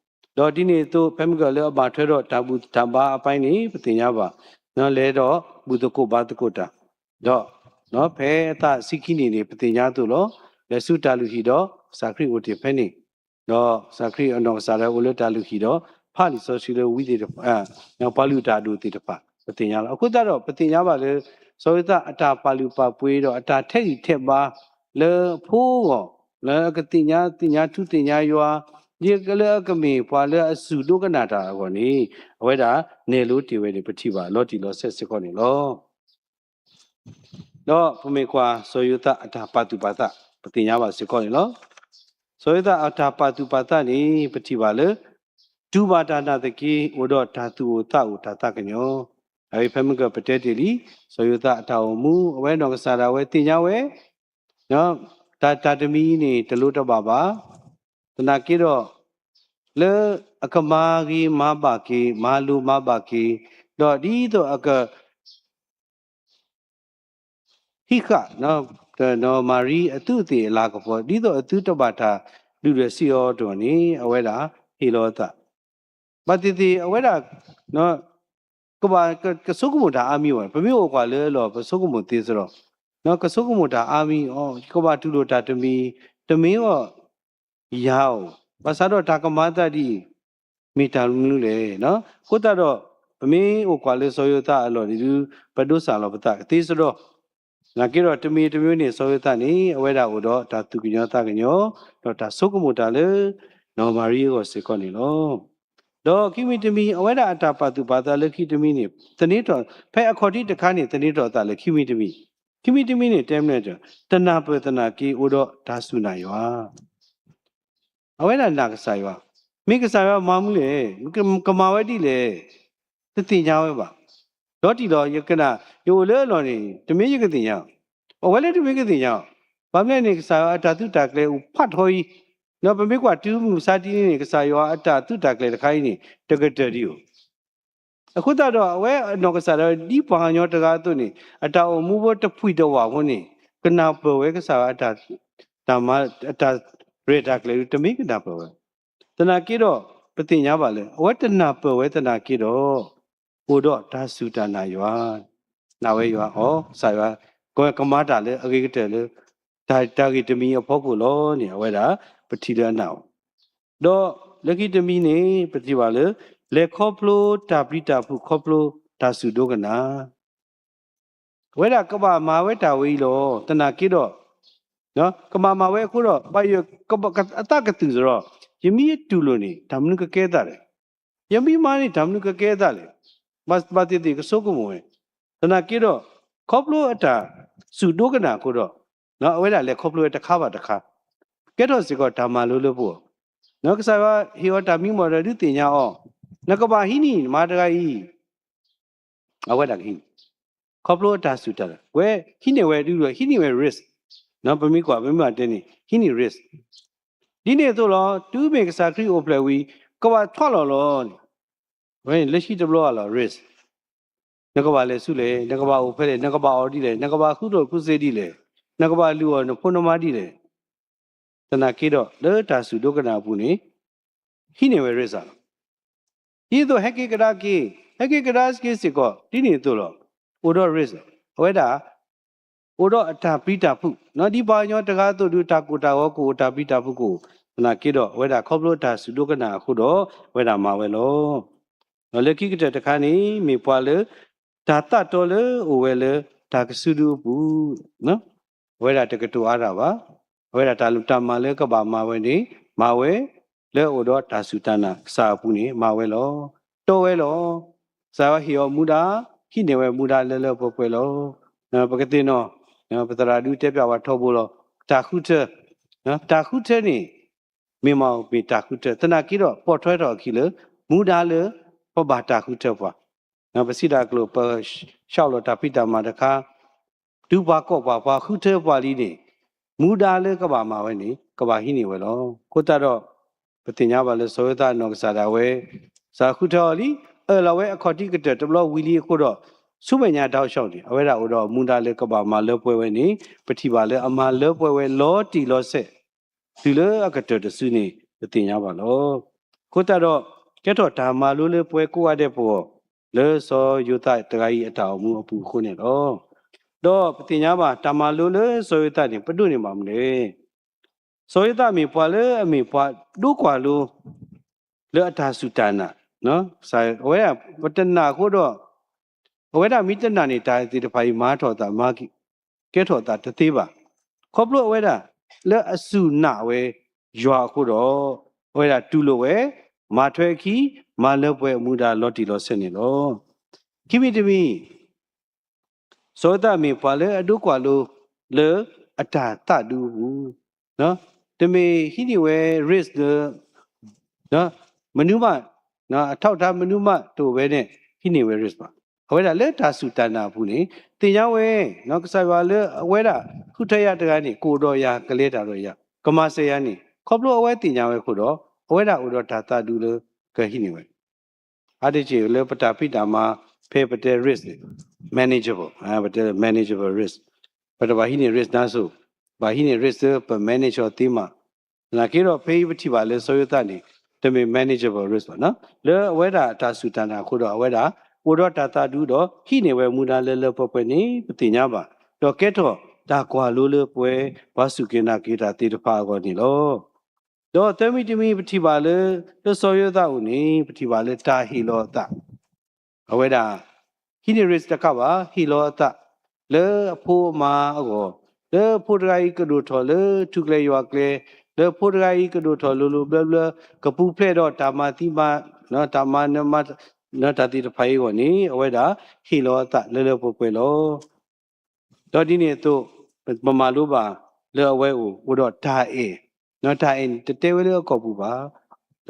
ဒီးဒ်န့ၣ်အသိး ဖဲမ့ၢ်ကလၢအဘၣ်ထွဲဒီးတၢ်ဘူၣ်တၢ်ဘါအပိုင်းန့ၣ် ပသ့ၣ်ညါဘၣ် လဲၤဒီးဘူၣ်သကိးဘါသကိးတၢ် ဒီး ဖဲအသးဆံခံနံၣ်န့ၣ် ပသ့ၣ်ညါအသိးလီၤ. လဲၤဆူတၢ်လုၢ်ဟံၣ်ဒီး ကစၢ်ခရံာ်အိၣ်တ့ၢ်ဖဲန့ၣ် ဒီးကစၢ်ခရံာ်အနီၢ်ကစၢ်ဒၣ်ဝဲအိၣ်လၢတၢ်လုၢ်ဟံၣ်ဒီး ဖးလံာ်စီဆှံလၢဝံသ့ၣ်တဖၣ် ပှၤလုၢ်တၢ်အဒိၣ်သ့ၣ်တဖၣ် ပသ့ၣ်ညါလီၤ. အဃိသတးဒီး ပသ့ၣ်ညါဘၣ်လၢ စီၤယိၤသးအတၢ်ပာ်လုၢ်ပာ်ပှ့ၤဒီးအတၢ်ထဲးဂံၢ်ထဲးဘါ လၢအဖိအဂီၢ် လၢအကသ့ၣ်ညါ သ့ၣ်ညါထူသ့ၣ်ညါယွၤ ဒ်လၢအကမ့ၢ်ပှၤလၢအစူၢ်ဒိကနၣ်တၢ်အဂီၢ်န့ၣ် အဝဲဒၣ်နဲၣ်လိတ့ၢ်ဝဲန့ၣ် ပထံၣ်ဘၣ်လီၤတံၢ်လီၤဆဲးစ့ၢ်ကီးန့ၣ်လီၤ. ဒီးပမ့ၢ်ကွၢ်စီၤယိၤသးအတၢ်ပာ်သူၣ်ပာ်သး ပသ့ၣ်ညါဘၣ်စ့ၢ်ကီးန့ၣ်လီၤ. စီၤယိၤသးအတၢ်ပာ်သူၣ်ပာ်သးန့ၣ် ပထံၣ်ဘၣ်လၢ တူၢ်ဘၣ်တၢ်နာ်သက့ အိၣ်ဒီးတၢ်သူၣ်အိၣ်သးအိၣ်တၢ်သးကညီၤ, အဝဲဖဲမ့ၢ်ကပတဲတ့ၢ်လံ, စီၤယိၤသးအတၢ်အိၣ်မူ အဝဲနီၢ်ကစၢ်ဒၣ်ဝဲသ့ၣ်ညါဝဲ တၢ်တမံၤအံၤန့ၣ် တလိၣ်တဘၣ်ဘၣ်. သနာ်က့ဒီး လၢအကမၤဂ့ၤမၤဘၣ်က့ၤ မၤလိၤမၤဘၣ်က့ၤ, ဒီးဒ်သိးအက ဟံးဃာ် နီၢ်မၤရံအသူးအသ့ၣ်အလၤကပီၤ ဒ်သိးအသုတဘၣ်တၢ်ဒုၣ်ဒွဲၣ်စံးအီၤတဂီၢ်န့ၣ် အဝဲဒၣ်ဟ့ၣ်လီၤအသး ဘၣ်သ့ၣ်သ့ၣ် အဝဲဒၣ် ကဘၣ်ကဆိကမိၣ်တၢ်အါမံၤဘၣ်. ပမ့ၢ်အိၣ်ကွၢ်လၢအလီၢ် ပဆိကမိၣ်သ့စ့ၢ်ကီး, ကဆိကမိၣ်တၢ်အါမံၤအီၤ ကဘၣ်တူၢ်လိာ်တၢ်တမံၤ တမ့ၢ်အီၤ ယၤဧိၤ, ဘၣ်ဆၣ်ဒီးတၢ်ကမၤသးဒ်အံၤ မ့ၢ်တၢ်မနုၤလဲၣ်. အဃိသတးဒီး ပမ့ၢ်အိၣ်ကွၢ်လၢစီၤယိၤသးအလီၢ်န့ၣ်ဒုး ပဒိးစၢ်လီၤပသးကသ့စ့ၢ်ကီး သနာ်က့ဒီး တမံၤတမံၤန့ၣ် စီၤယိၤသးန့ၣ် အဝဲဒၣ်အိၣ်ဒီးတၢ်သူၣ်ကညီၤသးကညီၤ ဒီးတၢ်ဆိကမိၣ်တၢ်လၢ နီၢ်မၤရံအဂီၢ်စ့ၢ်ကီးန့ၣ်လီၤ. ဒီးခံမံၤတမံၤ အဝဲဒၣ်အတၢ်ပာ်သူၣ်ပာ်သးလၢခံတမံၤန့ၣ် သန့ၤထီၣ် ဖဲအခီၣ်ထံးတခါန့ၣ် သန့ၤထီၣ်အသးလၢခံမံၤတမံၤ, ခံမံၤတမံၤန့ၣ် တဲမနုၤလဲၣ်, တနၢ်ပၢၢ်သနာ်က့အိၣ်ဒီးတၢ်စူၢ်နာ်ယွၤ အဝဲဒၣ်နာ်ကစၢ်ယွၤ, မ့ၢ်ကစၢ်ယွၤမၤမနုၤလဲၣ်, ကမၤဝဲဒ်လဲၣ်, တသ့ၣ်ညါဝဲဘၣ်. ဒီးတံၢ်လီၤ ယကနၣ် ယအိၣ်လၢအလီၢ်န့ၣ် တမ့ၢ်ယကသ့ၣ်ညါ, အဝဲလၢတမ့ၢ်ကသ့ၣ်ညါ, ဘၣ်မနုၤလဲၣ်န့ၣ် ကစၢ်ယွၤအတၢ်သုးတၢ်ကျဲၤအိၣ်ဖးထီအံၤ, ဒီးပမ့ၢ်ကွၢ်တုၤမုၢ်မဆါတနံၤန့ၣ် ကစၢ်ယွၤအတၢ်သုးတၢ်ကျဲၤတခါအံၤန့ၣ် တကတၢၢ်ဒံးဧိၤ အဃိသတးဒီး အဝဲအနီၢ်ကစၢ်ဒၣ်ဝဲ ဒ်ပှၤကညီတဂၤအသိးန့ၣ် အတၢ်အိၣ်မူဖိတဖှံတဝၢ်ဖိန့ၣ် ကနၢ်ပၢၢ်ဝဲကစၢ်ယွၤအတၢ် တၢ်မၤ အတၢ်ရဲၣ်တၢ်ကျဲၤဒုး တမ့ၢ်ကနၢ်ပၢၢ်ဝဲ. သနာ်က့ဒီး ပသ့ၣ်ညါဘၣ်လၢ အဝဲတနၢ်ပၢၢ်ဝဲသနာ်က့ဒီး အိၣ်ဒီးတၢ်စူၢ်တၢ်နာ်ယွၤ, နာ်ဝဲယွၤအီၤ ကစၢ်ယွၤ ကမၤတၢ်လၢအဂ့ၤကတၢၢ်လၢ တၢ် တၢ်ဂ့ၢ်တမံၤအဖီခိၣ်လီၤန့ၣ် အဝဲဒၣ် ပထံၣ်လၢအနာ်အီၤ ဒီးလၢခံတမံၤန့ၣ် ပထံၣ်ဘၣ်လၢ လဲၤခီဖျိတၢ်ပျံၤတၢ်ဖုးခီဖျိတၢ်စူၢ်ဒိကနၣ် အဝဲဒၣ်ကဘၣ်မၤဝဲတၢ်ဝဲအံၤလီၤ. သနာ်က့ဒီး ကဘၣ်မၤဝဲအဃိဒီး ဘၣ်ယွၤ အသးကသုၣ်စရီ, ယမ့ၢ်တူၢ်လိာ်န့ၣ် တၢ်မနုၤကကဲသးလဲၣ်. ယမ့ၢ်မၤန့ၣ် တၢ်မနုၤကကဲသးလဲၣ်. ဘၣ်သ့ၣ်သ့ၣ်ကဆိကမိၣ်ဝဲ. သနာ်က့ဒီး ခီဖျိအတၢ်စူၢ်ဒိကနၣ်အဃိဒီး အဝဲဒၣ်လဲၤခီဖျိဝဲတခါဘၣ်တခါ, ကဲထီၣ်စ့ၢ်ကီးတၢ်မၤလိလၢပဂီၢ်, ကစၢ်ယွၤဟ့ၣ်အီၤတၢ်မံမီၢ်ဒီးဒုးသ့ၣ်ညါအီၤ, နကဘၣ်ဟံးန့ၢ်မၤတဂၤအံၤ အဝဲဒၣ်ကဟံးန့ၢ်, ခီဖျိအတၢ်စူၢ်တၢ်နာ်, ဝဲဟံးန့ၢ်ဝဲဒုးဒီး ဟံးန့ၢ်ဝဲ risk, ပမ့ၢ်ကွၢ် ပမ့ၢ်တဲန့ၣ် ဟံးန့ၢ် risk, ဒ်န့ၣ်အသိးလီၤ. တုၤမ့ၢ်ကစၢ်ခရံာ်အိၣ်ဖျဲၣ်ဝံၤ ကဘၣ်ထွးလီၤလီၤန့ၣ်, ဝဲန့ၣ်လၢခံတဘျီအလီၤ risk, နကဘၣ်လဲၤဆူလဲၣ်, နကဘၣ်အိၣ်ဖဲလဲၣ်, နကဘၣ်အီၣ်ဒ်လဲၣ်, နကဘၣ်ဃုထၢၣ်ဃုစ့ဒ်လဲၣ်, နကဘၣ်လုၢ်အီၣ်နဖိနမါဒ်လဲၣ်. သနာ်က့ဒီး လၢတၢ်စူၢ်ဒိကနၣ်အပူၤန့ၣ် ဟံးန့ၢ်ဝဲ risk လီၤ. ဒ်သိးဟဲက့ၤကဒါက့ၤ, ဟဲက့ၤကဒါက့ၤစ့ၢ်ကီး ဒ်န့ၣ်အသိးလီၤ. အိၣ်ဒီး risk, အဝဲဒၣ် အိၣ်ဒီးအတၢ်ပျံၤတၢ်ဖုး, ဒ်ပှၤကညီတဂၤအသိးဒီး တၢ်ကိၢ်တၢ်ဂီၤကအိၣ် တၢ်ပျံၤတၢ်ဖုးကအိၣ်, သနာ်က့ဒီး အဝဲဒၣ်ခီဖျိအတၢ်စူၢ်ဒိကနၣ်အဃိဒီး အဝဲဒၣ်မၤဝဲလီၤ. ဒီးလၢခံကတၢၢ်တခါန့ၣ် မ့ၢ်ပှၤလၢ တၢ်သးတီလၢအိၣ်ဝဲလၢတၢ်ကစုဒုအပူၤ အဝဲဒၣ်တကတိၤအါတၢ်ဘၣ်. အဝဲဒၣ်တၢ်လူၢ်တၢ်မၤလၢကဘၣ်မၤဝဲန့ၣ် မၤဝဲ, လၢအအိၣ်ဒီးတၢ်စူၢ်တၢ်နာ်ကစၢ်အပူၤန့ၣ် မၤဝဲလီၤ. တီဝဲလီၤ. ကစၢ်ယွၤဟ့ၣ်အီၤမူဒါ, ဟံးန့ၢ်ဝဲမူဒါလၢလၢပှဲၤပှဲၤလီၤ. ပကသ့ၣ်နီၣ်, ပသရၣ်ဒုးတဲပၠးဝဲထီဘိလီၤ. တၢ်ဃုထၢ, တၢ်ဃုထၢန့ၣ် မ့ၢ်မၤမ့ၢ်တၢ်ဃုထၢ, သနာ်က့ဒီး ပိာ်ထွဲထီၣ်အခံလၢ မူဒါလၢပဘၣ်တၢ်ဃုထၢပှၤ, ပစံးတၢ်အကျိၤ ပဆှၢလီၤတၢ်ဖံးတၢ်မၤတခါ တုၤပှၤကိးပှၤ ပှၤဃုထၢပှၤလံန့ၣ် မူဒါလၢကဘၣ်မၤဝဲန့ၣ် ကဘၣ်ဟံးန့ၢ်ဝဲလီၤ. အဃိသတးဒီး ပသ့ၣ်ညါဘၣ်လၢစီၤယိၤသးအနီၢ်ကစၢ်ဒၣ်ဝဲ ကစၢ်ဃုထၢအီၤလံ, အၢၣ်လီၤဝဲအခီၣ်ထံးကတၢၢ်တဘျီဝံၤလံအဃိဒီး ဆူမဲာ်ညါတၢ်အိၣ်ဆူၣ်န့ၣ် အဝဲဒၣ်အိၣ်ဒီးမူဒါလၢကဘၣ်မၤလၢပှဲၤဝဲန့ၣ် ပထံၣ်ဘၣ်လၢအမၤလၢပှဲၤဝဲလီၤတံၢ်လီၤဆဲး တုၤလၢအကတၢၢ်တစုန့ၣ် ပသ့ၣ်ညါဘၣ်လီၤ. အဃိသတးဒီး ကဲထီၣ်တၢ်မၤလိလၢပဝဲကိးဂၤဒဲးပဂီၢ် လၢစီၤယိၤသးတဂၤအံၤအတၢ်အိၣ်မူအပူၤအဃိန့ၣ်လီၤ. ဒီးပသ့ၣ်ညါဘၣ် တၢ်မၤလိလၢစီၤယိၤသးန့ၣ် ပဒိးန့ၢ်ဘၣ်မနုၤလဲၣ်. စီၤယိၤသးမ့ၢ်ပှၤလၢအမ့ၢ်ပှၤဒိကွၢ်လိ လၢအတၢ်စူၢ်တၢ်နာ်, အဝဲဒၣ်ပတနာ်အဃိဒီး အဝဲဒၣ်မ့ၢ်တနာ်န့ၣ် တၢ်သ့ၣ်တဖၣ်အံၤမၤထီၣ်သး မၤကဲထီၣ်သးတသ့ဘၣ်. ခီဖျိအဝဲဒၣ် လၢအစူၢ်နာ်ဝဲယွၤအဃိဒီး အဝဲဒၣ်တူၢ်လိာ်ဝဲ မၤထွဲအခံ မၤလၢပှဲၤအမူဒါလီၤတံၢ်လီၤဆဲးန့ၣ်လီၤ. ခံမံၤတမံၤ စီၤယိၤသးမ့ၢ်ပှၤလၢအဒိကွၢ်လိ လၢအတၢ်သးဒူအပူၤ, တမ့ၢ်ဟံးန့ၢ်ဝဲ risk လၢ မနုၤမး အထောက်အထားမနုၤမးတအိၣ်ဝဲန့ၣ် ဟံးန့ၢ်ဝဲ risk ဘၣ်. အဝဲဒၣ်လၢတၢ်စူၢ်တၢ်နာ်အပူၤန့ၣ် သ့ၣ်ညါဝဲ ကစၢ်ယွၤလၢအဝဲဒၣ်ဃုထၢယၤတဂၤန့ၣ် ကအိၣ်ဒီးယၤ ကလဲၤတၢ်ဒီးယၤ ကမၤစၢၤယၤန့ၣ် ခီဖျိအဝဲသ့ၣ်ညါဝဲအဃိဒီး အဝဲဒၣ်အိၣ်ဒီးတၢ်သးဒူလၢကဟံးန့ၢ်ဝဲ အါတက့ၢ်လၢပတၢ်ဖံးတၢ်မၤ ဖဲပတဲ risk န့ၣ် manageable, ပတဲ manageable risk, ပတဘၣ်ဟံးန့ၢ် risk နါစိၤ, ဘၣ်ဟံးန့ၢ် risk လၢပ manage အီၤသ့မး, သနာ်က့ဒီးဖဲအံၤပထံၣ်ဘၣ်လၢစီၤယိၤသးန့ၣ် တမ့ၢ် manageable risk ဘၣ်, လၢအဝဲဒၣ်တၢ်စူၢ်တၢ်နာ်အဃိဒီး အဝဲဒၣ်အိၣ်ဒီးတၢ်သးဒူဒီး ဟံးန့ၢ်ဝဲမူဒါလၢလၢပှဲၤပှဲၤန့ၣ် ပသ့ၣ်ညါဘၣ်, ဒီးကဲထီၣ်တၢ်ကွၢ်လိလၢပဝဲ ပှၤစူၢ်က့ၤနာ်က့ၤတၢ်သ့ၣ်တဖၣ်အဂီၢ်န့ၣ်လီၤ. ဒီးသၢမံၤတမံၤပထံၣ်ဘၣ်လၢ လၢစီၤယိၤသးအအိၣ်န့ၣ် ပထံၣ်ဘၣ်လၢတၢ်ဟ့ၣ်လီၤအသး, အဝဲဒၣ် ဟံးန့ၢ် risk တကးဘၣ် ဟ့ၣ်လီၤအသး လၢအဖိအမါအဂီၢ်, လၢအဖိတဂၤအံၤကဒိၣ်ထီၣ်လၢထူကျဲယွၤကျဲ, လၢအဖိတဂၤအံၤကဒိၣ်ထီၣ်လိၤလိၤဘျၢဘျၢ, ကပူၤဖျဲးဒီးတၢ်မၤသံမၤ တၢ်မၤနၢၤမၤ တၢ်သ့ၣ်တဖၣ်အံၤအဂီၢ်န့ၣ် အဝဲဒၣ်ဟ့ၣ်လီၤအသးလၢလၢပှဲၤပှဲၤလီၤ. ဒီးဒ်န့ၣ်အသိး ပမၤလိဘၣ်လၢအဝဲအိၣ် အိၣ်ဒီးတၢ်အဲၣ်, တၢ်အဲၣ်န့ၣ် တတဲဝဲလၢအကိာ်ပူၤဘၣ်.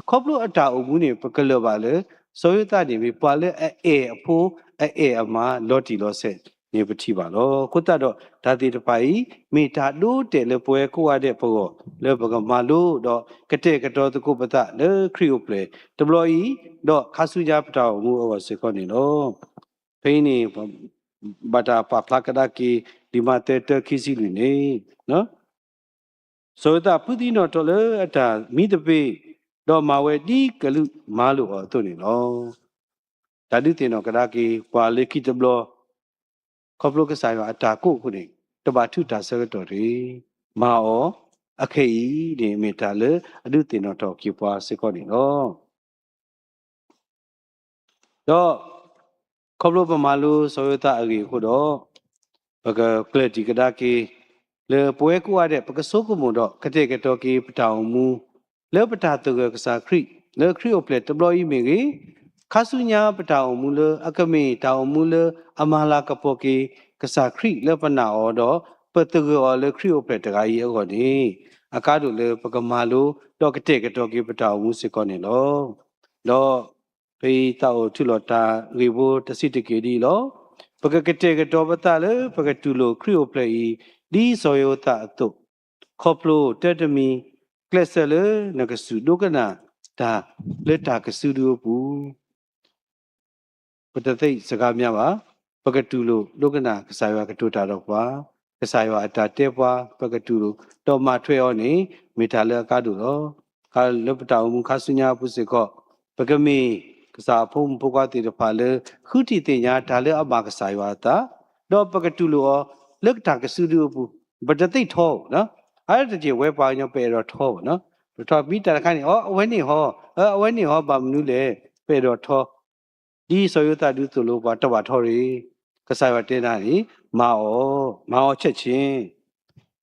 ခီဖျိအတၢ်အိၣ်မူန့ၣ် ပကလၢၢ်ဘၣ်လၢ စီၤယိၤသးန့ၣ် မ့ၢ်ပှၤလၢအအဲၣ်အဖိ အအဲၣ်အမါ လီၤတံၢ်လီၤဆဲးန့ၣ် ပထံၣ်ဘၣ်လီၤ. အဃိသတးဒီး တၢ်သ့ၣ်တဖၣ်အံၤ မ့ၢ်တၢ်ဒိတဲာ်လၢပဝဲကိးဂၤဒဲးပဂီၢ် လၢပကမၤလိဒီး ကတဲာ်ကတီၤသကိးပသးလၢခရံာ်အိၣ်ဖျဲၣ်တဘျီအံၤ, ဒီးခါဆူညါပတၢ်အိၣ်မူအဂီၢ်စ့ၢ်ကီးန့ၣ်လီၤ. ဖဲအံၤန့ၣ် ဘၣ်တၢ်ပာ်ဖျါကဒါက့ၤ လံာ်မးသဲ တၢ ခံဆံလွံၢ်န့ၣ်, စီၤယိၤသးဖုသံနီၣ်ထီၣ်လၢအတၢ်မံသပ့ၤ, ဒီးမၤဝဲဒ်ကလူးမၤလိာ်အီၤအသိးန့ၣ်လီၤ. တၢ်ဒုးသ့ၣ်နီၣ်ကဒါက့ၤ ပှၤလၢခံတဘျီ ခီဖျိကစၢ်ယွၤအတၢ်ကိးအဃိန့ၣ် တဘၣ်ထုးတၢ်ဆၢကတီၢ်တဂ့ၤ, မၤအီၤအခဲအံၤန့ၣ် မ့ၢ်တၢ်လၢအဒုးသ့ၣ်နီၣ်ထီၣ်က့ၤပှၤစ့ၢ်ကီးန့ၣ်လီၤ. ဒီး ခီဖျိပမၤလိစီၤယိၤသးအဂ့ၢ်အဃိဒီး ပကကျၢၢ်တံၢ်ကဒါက့ၤ လၢပဝဲကိးဂၤဒဲး ပကဆိကမိၣ်ဒီးကတဲာ်ကတီၤက့ၤပတၢ်အိၣ်မူ လၢပတၢ်သဂၢၢ်ကစၢ်ခရံာ် လၢခရံာ်အိၣ်ဖျဲၣ်တဘျီအံၤမ့ၢ်ဂ့ၤ, ခါဆူညါပတၢ်အိၣ်မူလၢအကမ့ၢ်တၢ်အိၣ်မူလၢအမၤလၤကပီၤက့ၤကစၢ်ခရံာ်လၢပနာ်အီၤဒီး ပသဂၢၢ်အီၤလၢခရံာ်အိၣ်ဖျဲၣ်တဂၤအံၤအဂီၢ်န့ၣ် အကါဒိၣ်လၢပကမၤလိ ဒီးကတဲာ်ကတီၤက့ၤပတၢ်အိၣ်မူစ့ၢ်ကီးန့ၣ်လီၤ. ဒီး ဖဲအံၤသးအိၣ်ထုးလီၤတၢ်ဂ့ၢ်ဖိတဆံးတက့ၢ်ဒ်အံၤလီၤ. ပကကတဲာ်ကတီၤပသးလၢပကတူၢ်လိာ်ခရံာ်အိၣ်ဖျဲၣ်အံၤ ဒ်စီၤယိၤသးအသိး, ခီဖျိတၢ်တမံၤ ကျဲးစၢးလၢနကစူၢ်ဒိကနၣ်တၢ်လၢတၢ်ကစုဒုအပူၤ ပတသ့ၣ်ညါဘၣ်, ပကတူၢ်လိာ်ဒိကနၣ်ကစၢ်ယွၤကတိၤတၢ်ဒီးပှၤ, ကစၢ်ယွၤအတၢ်တဲပှၤ ပကတူၢ်လိာ် ဒီးမၤထွဲအီၤန့ၣ် မ့ၢ်တၢ်လၢအကါဒိၣ်လီၤ. လၢပတၢ်အိၣ်မူခါဆူညါအပူၤစ့ၢ်ကီး ပကမ့ၢ်ကစၢ်အဖိမုၣ်ဖိခွါသ့ၣ်တဖၣ်လၢ ဃုထံၣ်သ့ၣ်ညါတၢ်လၢအဘၣ်ကစၢ်ယွၤအသး, ဒီးပကတူၢ်လိာ်အီၤလၢတၢ်ကစုဒုအပူၤ, ပတသ့ၣ်ထီဘၣ်, အါတက့ၢ်ဝဲပှၤကညီပအဲၣ်ဒိးထီဘၣ်, ပထီၣ်မံတၢ်တခါန့ၣ် အီ အဝဲန့ၣ်ဟီ, အဝဲန့ၣ်ဟီဘၣ်မနုၤလဲၣ် ပအဲၣ်ဒိးထီ ဒ်စီၤယိၤသးဒုးသိၣ်လိပှၤတဘၣ်ထီရ့ၣ်, ကစၢ်ယွၤတဲဒၣ်န့ၣ် မၤအီၤ, မၤအီၤဆဲးဆ့,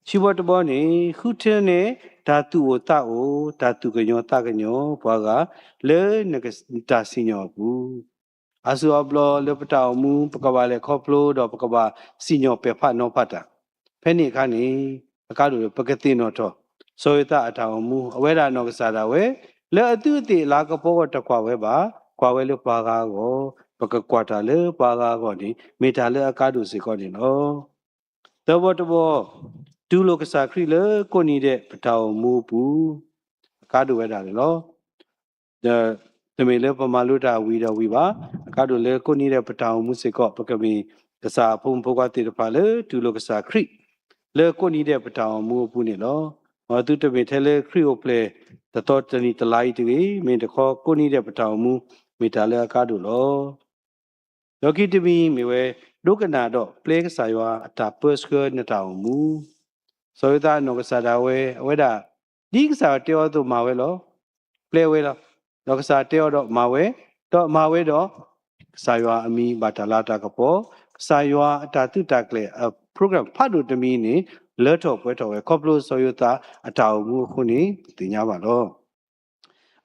ခံဘီတဘီန့ၣ် ဃုထၢန့ၢ်တၢ်သူၣ်အိၣ်သးအိၣ် တၢ်သူၣ်ကညီၤသးကညီၤပှၤဂၤ လၢနတၢ်စံၣ်ညီၣ်အပူၤ, အါစုအါဘျီလၢပတၢ်အိၣ်မူ ပကဘၣ်လဲၤခီဖျိ ဒီးပကဘၣ်စံၣ်ညီၣ်ပဲာ်ဖးနီၤဖးတၢ်, ဖဲန့ၣ်အခါန့ၣ် အကါဒိၣ်လၢပကသ့ၣ်နီၣ်ထီၣ် စီၤယိၤသးအတၢ်အိၣ်မူ အဝဲဒၣ်နီၢ်ကစၢ်ဒၣ်ဝဲ လၢအသူးအသ့ၣ်အလၤကပီၤအဂီၢ်တကွၢ်ဝဲဘၣ်, ကွၢ်ဝဲလၢပှၤဂၤအဂီၢ်, ပကကွၢ်တၢ်လၢပှၤဂၤအဂီၢ်န့ၣ် မ့ၢ်တၢ်လၢအကါဒိၣ်စ့ၢ်ကီးန့ၣ်လီၤ. သၢဘီတဘီ, တူၢ်လိာ်ကစၢ်ခရံာ်လၢကိးနံၤဒဲးပတၢ်အိၣ်မူအပူၤ, အကါဒိၣ်ဝဲဒၣ်န့ၣ်လီၤ. တမ့ၢ်လၢပမၤလိတၢ်ဝံၤဒီးဝံၤဘၣ်, အကါဒိၣ်လၢကိးနံၤဒဲးပတၢ်အိၣ်မူစ့ၢ်ကီး ပကမ့ၢ်ကစၢ်အဖိမုၣ်ဖိခွါသ့ၣ်တဖၣ်လၢတူၢ်လိာ်ကစၢ်ခရံာ် လၢကိးနံၤဒဲးပတၢ်အိၣ်မူအပူၤန့ၣ်လီၤ. အသုတမ့ၢ်ထဲလၢခရံာ်အိၣ်ဖျဲၣ်တသီတနံၤတလါအံၤတဂ့ၤ, မ့ၢ်တခီကိးနံၤဒဲးပတၢ်အိၣ်မူ မ့ၢ်တၢ်လၢအကါဒိၣ်လီၤ. ဒီးခံတမံၤမ့ၢ်ဝဲ ဒိကနၣ်ဒီးပျဲကစၢ်ယွၤအတၢ်ပၢဆှၢနတၢ်အိၣ်မူ, စီၤယိၤသးအနီၢ်ကစၢ်ဒၣ်ဝဲ အဝဲဒၣ် ဒ်ကစၢ်ယွၤတဲအီၤအသိးမၤဝဲလီၤ. ပျဲဝဲလီၤ. ဒီးကစၢ်တဲအီၤဒီးမၤဝဲ, ဒီးမၤဝဲဒီး ကစၢ်ယွၤအမံၤဘၣ်တၢ်လၤတၢ်ကပီၤ, ကစၢ်ယွၤအတၢ်သုးတၢ်ကျဲၤအ program ဖးဒိၣ်တမံၤန့ၣ် လၢထီၣ်ပှဲၤထီၣ်ဝဲ ခီဖျိစီၤယိၤသးအတၢ်အိၣ်မူအဃိန့ၣ် ပသ့ၣ်ညါဘၣ်လီၤ.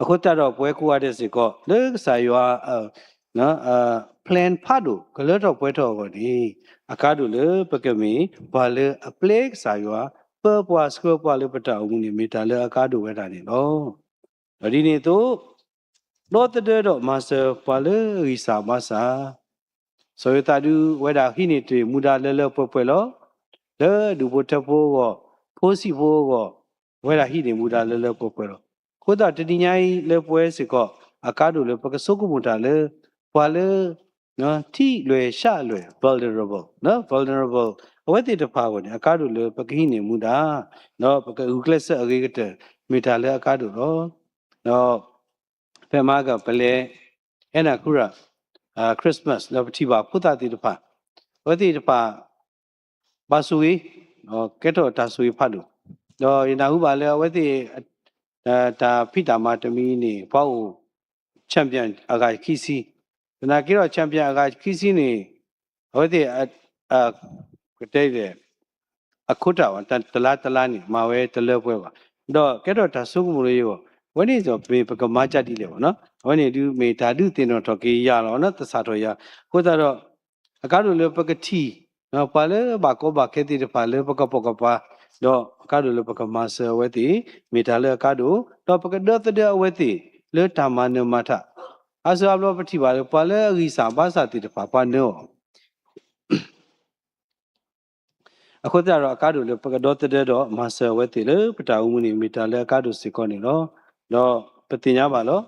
အဃိသတးဒီးပဝဲကိးဂၤဒဲးစ့ၢ်ကီး လၢကစၢ်ယွၤ plan ဖးဒိၣ်ကလၢထီၣ်ပှဲၤထီၣ်အဂီၢ်န့ၣ် အကါဒိၣ်လၢပကမ့ၢ်ပှၤလၢအပျဲကစၢ်ယွၤ ပၢပှၤဆှၢပှၤလၢပတၢ်အိၣ်မူန့ၣ် မ့ၢ်တၢ်လၢအကါဒိၣ်ဝဲဒၣ်န့ၣ်လီၤ. ဒီးဒ်န့ၣ်အသိး ဒီသဒၢဒီးမၤစၢၤပှၤလၢအဂံၢ်စၢ်ဘါစၢ်, စီၤယိၤသးဒုးဝဲဒၣ်ဟံးန့ၢ်တ့ၢ်မူဒါလၢလၢပှဲၤပှဲၤလီၤ. လၢဒူၣ်ဖိထၢဖိအဂီၢ်, ဖိဆံးဖိအဂီၢ်, ဝဲဒၣ်ဟံးန့ၢ်မူဒါလၢလၢပှဲၤပှဲၤလီၤ. အဃိသတးတနံၤညါအံၤလၢပဝဲစ့ၢ်ကီး အကါဒိၣ်လၢပကဆိကမိၣ်တၢ်လၢ ပှၤလၢ ထံၣ်လွဲၢ်ဆးလွဲၢ် vulnerable, vulnerable အဝဲသ့ၣ်တဖၣ်အဂီၢ်န့ၣ် အကါဒိၣ်လၢပကဟံးန့ၢ်မူဒါ ဒီးပကဂုာ်ကျဲးစၢးအဂ့ၤကတၢၢ် မ့ၢ်တၢ်လၢအကါဒိၣ်လီၤ. ဒီး ဖဲမဟါကပလဲၤ အဲၣ်နၤခူရၤ Christmas ဒီးပထံၣ်ဘၣ်ဖိသၣ်သ့ၣ်တဖၣ်, အဝဲသ့ၣ်တဖၣ် ဘၣ်ဆိၣ်ဂ့ၤ, ကဲထီၣ်တၢ်ဆိၣ်ဂ့ၤဖးဒိၣ်, ဒီးယနၢ်ဟူဘၣ်လၢအဝဲသ့ၣ် တၢ်ဖံးတၢ်မၤတမံၤန့ၣ် ပှၤအိၣ် champion အဂၤခံဆံ, သနာ်က့ဒီး champion အဂၤခံဆံန့ၣ် အဝဲသ့ၣ် ကတဲလဲၣ် အခိတၢ်ဘၣ် တလါတလါန့ၣ် မၤဝဲတလၢပှဲၤဘၣ်, ဒီးကဲထီၣ်တၢ်ဆိကမိၣ်လၢယဂီၢ်, အဝဲန့ၣ်မ့ၢ်ပကမၤကၢ်ဒ်လဲၣ်ဘၣ်နီၤ, အဝဲန့ၣ်ဒုးမ့ၢ်တၢ်ဒုးသ့ၣ်နီၣ်ထီၣ်က့ၤယၤလီၤ သဆၣ်ထီၣ်ယၤ, အဃိသတးဒီး အကါဒိၣ်လၢပကထံၣ် ပှၤလၢဘၣ်ကီဘၣ်ခဲသ့ၣ်တဖၣ်လၢပကပိာ်ကပၤ, ဒီးအကါဒိၣ်လၢပကမၤစၢၤအဝဲသ့ၣ် မ့ၢ်တၢ်လၢအကါဒိၣ်, ဒီးပကဒီသဒၢအဝဲသ့ၣ်လၢတၢ်မၤနၢၤမၤထး, အါစုအါဘျီပထံၣ်ဘၣ်လၢပှၤလၢအဂံၢ်စၢ်ဘါစၢ်သ့ၣ်တဖၣ် ပှၤနၢၤအီၤ အဃိသတးဒီးအကါဒိၣ်လၢပကဒီသဒၢဒီးမၤစၢၤအဝဲသ့ၣ်လၢပတၢ်အိၣ်မူန့ၣ် မ့ၢ်တၢ်လၢအကါဒိၣ်စ့ၢ်ကီးန့ၣ်လီၤ. ဒီးပသ့ၣ်ညါဘၣ်လီၤ.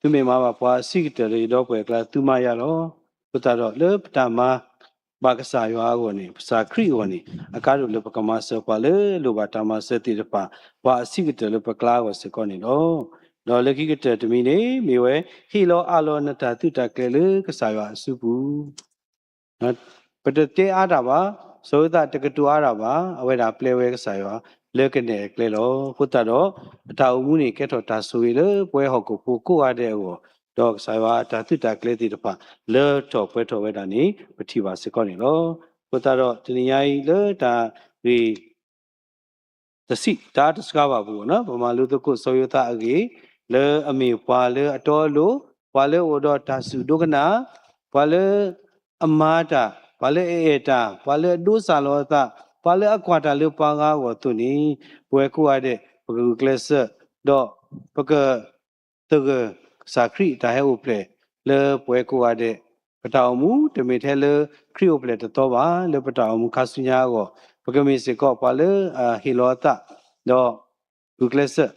သုမ့ၢ်မၤဘၣ်ပှၤအဆံးကတၢၢ်လၢယဒီပုၢ်ဝဲၢ်အကျါ သုမၤယၤလီၤ. အဃိသတးဒီးလၢပတၢ်မၤ ဘၣ်ကစၢ်ယွၤအဂီၢ်န့ၣ် ကစၢ်ခရံာ်အဂီၢ်န့ၣ် အကါဒိၣ်လၢပကမၤစၢၤပှၤလၢလိၣ်ဘၣ်တၢ်မၤစၢၤသ့ၣ်တဖၣ် ပှၤအဆံးကတၢၢ်လၢပကျါအဂီၢ်စ့ၢ်ကီးန့ၣ်လီၤ. ဒီးလၢခံကတၢၢ်တမံၤန့ၣ် မ့ၢ်ဝဲ ဟ့ၣ်လီၤအးလီၤနတၢ်သုးတၢ်ကျဲၤလၢကစၢ်ယွၤအစုပူၤ ပတတဲအါတၢ်ဘၣ်, စီၤယိၤသးတကတိၤအါတၢ်ဘၣ်, အဝဲဒၣ်ပျဲဝဲကစၢ်ယွၤလၢကနဲၣ်အကျဲလီၤ. အဃိသတးဒီး အတၢ်အိၣ်မူန့ၣ်ကဲထီၣ်တၢ်ဆိၣ်ဂ့ၤလၢပဝဲဟီၣ်ခိၣ်ဖိကိးဂၤဒဲးအဂီၢ်, ဒီးကစၢ်ယွၤအတၢ်သုးတၢ်ကျဲၤသ့ၣ်တဖၣ် လၢထီၣ်ပှဲၤထီၣ်ဝဲဒၣ်န့ၣ် ပထံၣ်ဘၣ်စ့ၢ်ကီးန့ၣ်လီၤ. အဃိသတးဒီးတနံၤညါအံၤလၢတၢ်ဂ့ၢ် တဆံးတၢ်တဆှါဘၣ်ပူၤန့ၣ် ပမၤလိသကိးစီၤယိၤသးအဂ့ၢ် လၢအမ့ၢ်ပှၤလၢအတီအလိၤ, ပှၤလၢအအိၣ်ဒီးတၢ်စူၢ်ဒိကနၣ်, ပှၤလၢအမၤတၢ်, ပှၤလၢအအဲၣ်တၢ်, ပှၤလၢအဒိးစၢ်လီၤအသး, ပှၤလၢအကွၢ်တၢ်လၢပှၤဂၤအဂီၢ်အသိးန့ၣ် ပဝဲကိးဂၤဒဲး ပကဂုာ်ကျဲးစၢး ဒီးပက သဂၢၢ်ကစၢ်ခရံာ်အတၢ်ဟဲအိၣ်ဖျဲၣ်လၢပဝဲကိးဂၤဒဲး ပတၢ်အိၣ်မူ တမ့ၢ်ထဲလၢခရံာ်အိၣ်ဖျဲၣ်တသီဘၣ် လၢပတၢ်အိၣ်မူခါဆူညါအဂီၢ် ပကမ့ၢ်စ့ၢ်ကီးပှၤလၢအဟ့ၣ်လီၤအသး ဒီးဂုာ်ကျဲးစၢး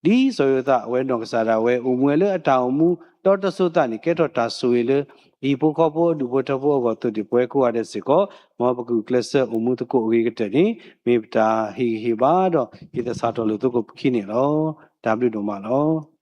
ဒ်စီၤယိၤသးအဝဲနီၢ်ကစၢ်ဒၣ်ဝဲ အိၣ်မူဝဲလၢအတၢ်အိၣ်မူ ဒီးတစိၤသးန့ၣ် ကဲထီၣ်တၢ်ဆိၣ်ဂ့ၤလၢ အဟံၣ်ဖိဃီဖိအဒူၣ်ဖိထၢဖိအဂီၢ်အသိးန့ၣ် ပဝဲကိးဂၤဒဲးစ့ၢ်ကီး မ်ပကဂုာ်ကျဲးစၢးအိၣ်မူသကိးအဂ့ၤကတၢၢ်န့ၣ် မ့ၢ်ပတၢ်ဟ့ၣ်ဂံၢ်ဟ့ၣ်ဘါဒီး ယသဆၣ်ထီၣ်လိာ်သကိးပခံန့ၣ်လီၤ. တၢ်ဘျုးဒိၣ်မးလီၤ.